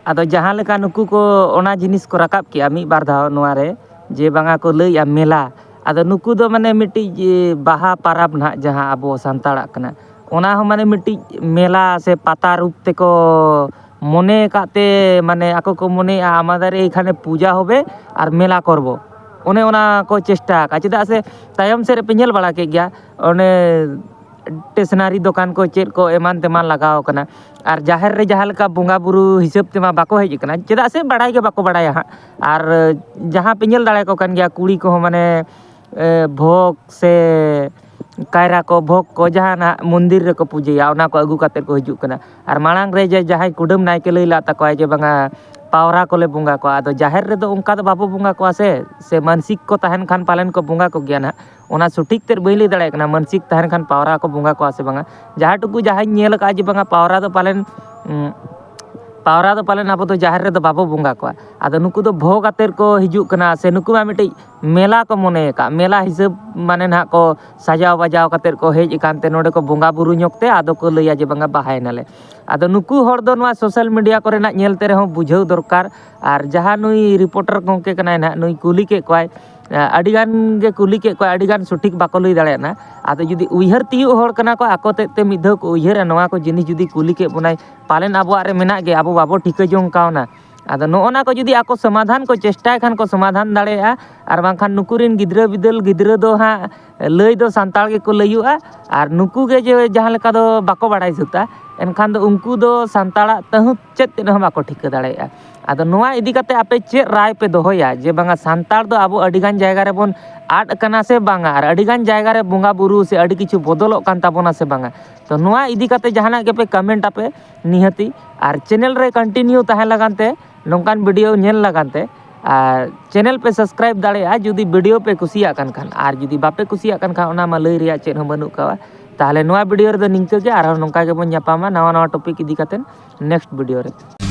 ᱟᱫᱚ ᱡᱟᱦᱟᱸ ᱞᱮᱠᱟ ᱱᱩᱠᱩ ᱠᱚ ᱚᱱᱟ ᱡᱤᱱᱤᱥ ᱠᱚ ᱨᱟᱠᱟᱵ ᱠᱮᱜᱼᱟ ᱢᱤᱫ ᱵᱟᱨ ᱫᱷᱟᱣ ᱱᱚᱣᱟ ᱨᱮ, ᱡᱮ ᱵᱟᱝᱟ ᱠᱚ ᱞᱟᱹᱭᱮᱜᱼᱟ ᱢᱮᱞᱟ᱾ ᱟᱫᱚ ᱱᱩᱠᱩ ᱫᱚ ᱢᱟᱱᱮ ᱢᱤᱫᱴᱤᱡ, ᱮ, ᱵᱟᱦᱟ ᱯᱟᱨᱟᱵᱽ ᱱᱟᱦᱟᱜ ᱡᱟᱦᱟᱸ ᱟᱵᱚ ᱥᱟᱱᱛᱟᱲᱟᱜ ᱠᱟᱱᱟ, ᱚᱱᱟ ᱦᱚᱸ ᱢᱟᱱᱮ ᱢᱤᱫᱴᱤᱡ ᱢᱮᱞᱟ ᱥᱮ ᱯᱟᱛᱟ ᱨᱩᱯ ᱛᱮᱠᱚ ᱢᱚᱱᱮ ᱟᱠᱟᱫ ᱛᱮ, ᱢᱟᱱᱮ ᱟᱠᱚ ᱠᱚ ᱢᱚᱱᱮᱭᱮᱜᱼᱟ ᱟᱢᱟᱫᱟᱨᱮ ᱮᱠᱷᱟᱱᱮ ᱯᱩᱡᱟ ᱦᱚᱵᱮ ᱟᱨ ᱢᱮᱞᱟ ᱠᱚᱨᱵᱚ, ᱚᱱᱮ ᱚᱱᱟ ᱠᱚ ᱪᱮᱥᱴᱟ ᱟᱠᱟᱫᱼᱟ᱾ ᱪᱮᱫᱟᱜ ᱥᱮ ᱛᱟᱭᱚᱢ ᱥᱮᱫ ᱨᱮᱯᱮ ᱧᱮᱞ ᱵᱟᱲᱟ ᱠᱮᱫ ᱜᱮᱭᱟ, ᱚᱱᱮ ᱥᱴᱮᱥᱚᱱᱟᱨᱤ ᱫᱚᱠᱟᱱ ᱠᱚ ᱪᱮᱫ ᱠᱚ ᱮᱢᱟᱱ ᱛᱮᱢᱟᱱ ᱞᱟᱜᱟᱣ ᱠᱟᱱᱟ᱾ ᱟᱨ ᱡᱟᱦᱮᱨ ᱨᱮ ᱡᱟᱦᱟᱸ ᱞᱮᱠᱟ ᱵᱚᱸᱜᱟ ᱵᱩᱨᱩ ᱦᱤᱥᱟᱹᱵ ᱛᱮᱢᱟ ᱵᱟᱠᱚ ᱦᱮᱡ ᱟᱠᱟᱱᱟ, ᱪᱮᱫᱟᱜ ᱥᱮ ᱵᱟᱲᱟᱭ ᱜᱮ ᱵᱟᱠᱚ ᱵᱟᱲᱟᱭᱟ ᱦᱟᱸᱜ᱾ ᱟᱨ ᱡᱟᱦᱟᱸ ᱯᱮ ᱧᱮᱞ ᱫᱟᱲᱮᱭᱟᱠᱚ ᱠᱟᱱ ᱜᱮᱭᱟ, ᱠᱩᱲᱤ ᱠᱚᱦᱚᱸ ᱢᱟᱱᱮ, ᱮ, ᱵᱷᱚᱜᱽ ᱥᱮ ᱠᱟᱭᱨᱟ ᱠᱚ, ᱵᱷᱚᱜᱽ ᱠᱚ ᱡᱟᱦᱟᱱᱟᱜ ᱢᱚᱱᱫᱤᱨ ᱨᱮᱠᱚ ᱯᱩᱡᱟᱹᱭᱟ, ᱚᱱᱟ ᱠᱚ ᱟᱹᱜᱩ ᱠᱟᱛᱮᱫ ᱠᱚ ᱦᱤᱡᱩᱜ ᱠᱟᱱᱟ᱾ ᱟᱨ ᱢᱟᱲᱟᱝ ᱨᱮ ᱡᱮ ᱡᱟᱦᱟᱸᱭ ᱠᱩᱰᱟᱹᱢ ᱱᱟᱭᱠᱮ ᱞᱟᱹᱭ ᱞᱟᱜ ᱛᱟᱠᱚᱣᱟᱭ ᱡᱮ ᱵᱟᱝᱟ, ᱯᱟᱣᱨᱟ ᱠᱚᱞᱮ ᱵᱚᱸᱜᱟ ᱠᱚᱣᱟ᱾ ᱟᱫᱚ ᱡᱟᱦᱮᱨ ᱨᱮᱫᱚ ᱚᱱᱠᱟ ᱫᱚ ᱵᱟᱵᱚ ᱵᱚᱸᱜᱟ ᱠᱚᱣᱟ ᱥᱮ, ᱥᱮ ᱢᱟᱱᱥᱤᱠ ᱠᱚ ᱛᱟᱦᱮᱱ ᱠᱷᱟᱱ ᱯᱟᱞᱮᱱ ᱠᱚ ᱵᱚᱸᱜᱟ ᱠᱚᱜᱮᱭᱟ ᱱᱟᱦᱟᱜ᱾ ᱚᱱᱟ ᱥᱚᱴᱷᱤᱠ ᱛᱮᱫ ᱵᱟᱹᱧ ᱞᱟᱹᱭ ᱫᱟᱲᱮᱭᱟᱜ ᱠᱟᱱᱟ, ᱢᱟᱱᱥᱤᱠ ᱛᱟᱦᱮᱱ ᱠᱷᱟᱱ ᱯᱟᱣᱨᱟ ᱠᱚ ᱵᱚᱸᱜᱟ ᱠᱚᱣᱟ ᱥᱮ ᱵᱟᱝᱟ᱾ ᱡᱟᱦᱟᱸ ᱴᱩᱠᱩ ᱡᱟᱦᱟᱸᱧ ᱧᱮᱞ ᱟᱠᱟᱫᱼᱟ ᱡᱮ ᱵᱟᱝᱟ ᱯᱟᱣᱨᱟ ᱫᱚ ᱯᱟᱞᱮᱱ, ᱩᱸ, ᱯᱟᱣᱨᱟ ᱫᱚ ᱯᱟᱞᱮᱱ ᱟᱵᱚ ᱫᱚ ᱡᱟᱦᱮᱨ ᱨᱮᱫᱚ ᱵᱟᱵᱚ ᱵᱚᱸᱜᱟ ᱠᱚᱣᱟ᱾ ᱟᱫᱚ ᱱᱩᱠᱩ ᱫᱚ ᱵᱷᱳᱜᱽ ᱟᱛᱮᱫ ᱠᱚ ᱦᱤᱡᱩᱜ ᱠᱟᱱᱟ, ᱥᱮ ᱱᱩᱠᱩ ᱢᱟ ᱢᱤᱫᱴᱤᱡ ᱢᱮᱞᱟ ᱠᱚ ᱢᱚᱱᱮ ᱟᱠᱟᱫ, ᱢᱮᱞᱟ ᱦᱤᱥᱟᱹᱵ ᱢᱟᱱᱮ ᱱᱟᱦᱟᱜ ᱠᱚ ᱥᱟᱡᱟᱣ ᱵᱟᱡᱟᱣ ᱠᱟᱛᱮᱫ ᱠᱚ ᱦᱮᱡ ᱟᱠᱟᱱ ᱛᱮ ᱱᱚᱰᱮ ᱠᱚ ᱵᱚᱸᱜᱟ ᱵᱩᱨᱩ ᱧᱚᱜ ᱛᱮ ᱟᱫᱚ ᱠᱚ ᱞᱟᱹᱭᱟ ᱡᱮ ᱵᱟᱝᱟ ᱵᱟᱦᱟᱭᱮᱱᱟᱞᱮ᱾ ᱟᱫᱚ ᱱᱩᱠᱩ ᱦᱚᱲ ᱫᱚ ᱱᱚᱣᱟ ᱥᱳᱥᱟᱞ ᱢᱤᱰᱤᱭᱟ ᱠᱚᱨᱮᱱᱟᱜ ᱧᱮᱞ ᱛᱮ ᱨᱮᱦᱚᱸ ᱵᱩᱡᱷᱟᱹᱣ ᱫᱚᱨᱠᱟᱨ᱾ ᱟᱨ ᱡᱟᱦᱟᱸ ᱱᱩᱭ ᱨᱤᱯᱳᱴᱟᱨ ᱜᱚᱢᱠᱮ ᱠᱟᱱᱟᱭ ᱱᱟᱦᱟᱜ, ᱱᱩᱭ ᱠᱩᱞᱤ ᱠᱮᱫ ᱠᱚᱣᱟᱭ, ᱟᱹᱰᱤ ᱜᱟᱱ ᱜᱮ ᱠᱩᱞᱤ ᱠᱮᱫ ᱠᱚᱣᱟᱭ, ᱟᱹᱰᱤ ᱜᱟᱱ ᱥᱚᱴᱷᱤᱠ ᱵᱟᱠᱚ ᱞᱟᱹᱭ ᱫᱟᱲᱮᱭᱟᱜᱼᱟ᱾ ᱟᱫᱚ ᱡᱩᱫᱤ ᱩᱭᱦᱟᱹᱨ ᱛᱤᱭᱳᱜ ᱦᱚᱲ ᱠᱟᱱᱟ ᱠᱚ, ᱟᱠᱚ ᱛᱮᱫ ᱛᱮ ᱢᱤᱫ ᱫᱷᱟᱣ ᱠᱚ ᱩᱭᱦᱟᱹᱨᱟ, ᱱᱚᱣᱟ ᱠᱚ ᱡᱤᱱᱤᱥ ᱡᱩᱫᱤ ᱠᱩᱞᱤ ᱠᱮᱫ ᱵᱚᱱᱟᱭ, ᱯᱟᱞᱮᱱ ᱟᱵᱚᱣᱟᱜ ᱨᱮ ᱢᱮᱱᱟᱜ ᱜᱮ, ᱟᱵᱚ ᱵᱟᱵᱚ ᱴᱷᱤᱠᱟᱹ ᱡᱚᱝ ᱠᱟᱣᱱᱟ᱾ ᱟᱫᱚ ᱱᱚᱜᱼᱚ ᱱᱟ ᱠᱚ ᱡᱩᱫᱤ ᱟᱠᱚ ᱥᱚᱢᱟᱫᱷᱟᱱ ᱠᱚ ᱪᱮᱥᱴᱟᱭ ᱠᱷᱟᱱ ᱠᱚ ᱥᱚᱢᱟᱫᱷᱟᱱ ᱫᱟᱲᱮᱭᱟᱜᱼᱟ, ᱟᱨ ᱵᱟᱝᱠᱷᱟᱱ ᱱᱩᱠᱩ ᱨᱮᱱ ᱜᱤᱫᱽᱨᱟᱹ ᱵᱤᱫᱟᱹᱞ ᱜᱤᱫᱽᱨᱟᱹ ᱫᱚ ᱦᱟᱸᱜ ᱞᱟᱹᱭ ᱫᱚ ᱥᱟᱱᱛᱟᱲ ᱜᱮᱠᱚ ᱞᱟᱹᱭᱩᱜᱼᱟ, ᱟᱨ ᱱᱩᱠᱩ ᱜᱮ ᱡᱮ ᱡᱟᱦᱟᱸ ᱞᱮᱠᱟ ᱫᱚ ᱵᱟᱠᱚ ᱵᱟᱲᱟᱭ ᱥᱟᱹᱛᱟ, ᱮᱱᱠᱷᱟᱱ ᱫᱚ ᱩᱱᱠᱩ ᱫᱚ ᱥᱟᱱᱛᱟᱲᱟᱜ ᱛᱟᱹᱦᱩᱸ ᱪᱮᱫ ᱛᱮᱫ ᱦᱚᱸ ᱵᱟᱠᱚ ᱴᱷᱤᱠᱟᱹ ᱫᱟᱲᱮᱭᱟᱜᱼᱟ᱾ ᱟᱫᱚ ᱱᱚᱣᱟ ᱤᱫᱤ ᱠᱟᱛᱮ ᱟᱯᱮ ᱪᱮᱫ ᱨᱟᱭ ᱯᱮ ᱫᱚᱦᱚᱭᱟ ᱡᱮ ᱵᱟᱝᱟ ᱥᱟᱱᱛᱟᱲ ᱫᱚ ᱟᱵᱚ ᱟᱹᱰᱤᱜᱟᱱ ᱡᱟᱭᱜᱟ ᱨᱮᱵᱚᱱ ᱟᱫ ᱠᱟᱱᱟ ᱥᱮ ᱵᱟᱝᱟ, ᱟᱨ ᱟᱹᱰᱤᱜᱟᱱ ᱡᱟᱭᱜᱟ ᱨᱮ ᱵᱚᱸᱜᱟ ᱵᱩᱨᱩ ᱥᱮ ᱟᱹᱰᱤ ᱠᱤᱪᱷᱩ ᱵᱚᱫᱚᱞᱚᱜ ᱠᱟᱱ ᱛᱟᱵᱚᱱᱟ ᱥᱮ ᱵᱟᱝᱟ? ᱛᱚ ᱱᱚᱣᱟ ᱤᱫᱤ ᱠᱟᱛᱮ ᱡᱟᱦᱟᱱᱟᱜ ᱜᱮᱯᱮ ᱠᱚᱢᱮᱱᱴ ᱟᱯᱮ ᱱᱤᱦᱟᱹᱛᱤ, ᱟᱨ ᱪᱮᱱᱮᱞ ᱨᱮ ᱠᱚᱱᱴᱤᱱᱤᱭᱩ ᱛᱟᱦᱮᱸ ᱞᱟᱜᱟᱱ ᱛᱮ, ᱱᱚᱝᱠᱟᱱ ᱵᱷᱤᱰᱤᱭᱳ ᱧᱮᱞ ᱞᱟᱜᱟᱱ ᱛᱮ, ᱟᱨ ᱪᱮᱱᱮᱞ ᱯᱮ ᱥᱟᱵᱥᱠᱨᱟᱭᱤᱵ ᱫᱟᱲᱮᱭᱟᱜᱼᱟ ᱡᱩᱫᱤ ᱵᱷᱤᱰᱤᱭᱳ ᱯᱮ ᱠᱩᱥᱤᱭᱟᱜ ᱠᱟᱱ ᱠᱷᱟᱱ᱾ ᱟᱨ ᱡᱩᱫᱤ ᱵᱟᱯᱮ ᱠᱩᱥᱤᱭᱟᱜ ᱠᱟᱱ ᱠᱷᱟᱱ, ᱚᱱᱟ ᱢᱟ ᱞᱟᱹᱭ ᱨᱮᱭᱟᱜ ᱪᱮᱫ ᱦᱚᱸ ᱵᱟᱹᱱᱩᱜ ᱠᱟᱣᱟ᱾ ᱛᱟᱦᱚᱞᱮ ᱱᱚᱣᱟ ᱵᱷᱤᱰᱤᱭᱳ ᱨᱮᱫᱚ ᱱᱤᱝᱠᱟᱹ ᱜᱮ, ᱟᱨᱦᱚᱸ ᱱᱚᱝᱠᱟ ᱜᱮᱵᱚᱱ ᱧᱟᱯᱟᱢᱟ ᱱᱟᱣᱟ ᱱᱟᱣᱟ ᱴᱚᱯᱤᱠ ᱤᱫᱤ ᱠᱟᱛᱮ ᱱᱮᱠᱥᱴ ᱵᱷᱤᱰᱤᱭᱳ ᱨᱮ᱾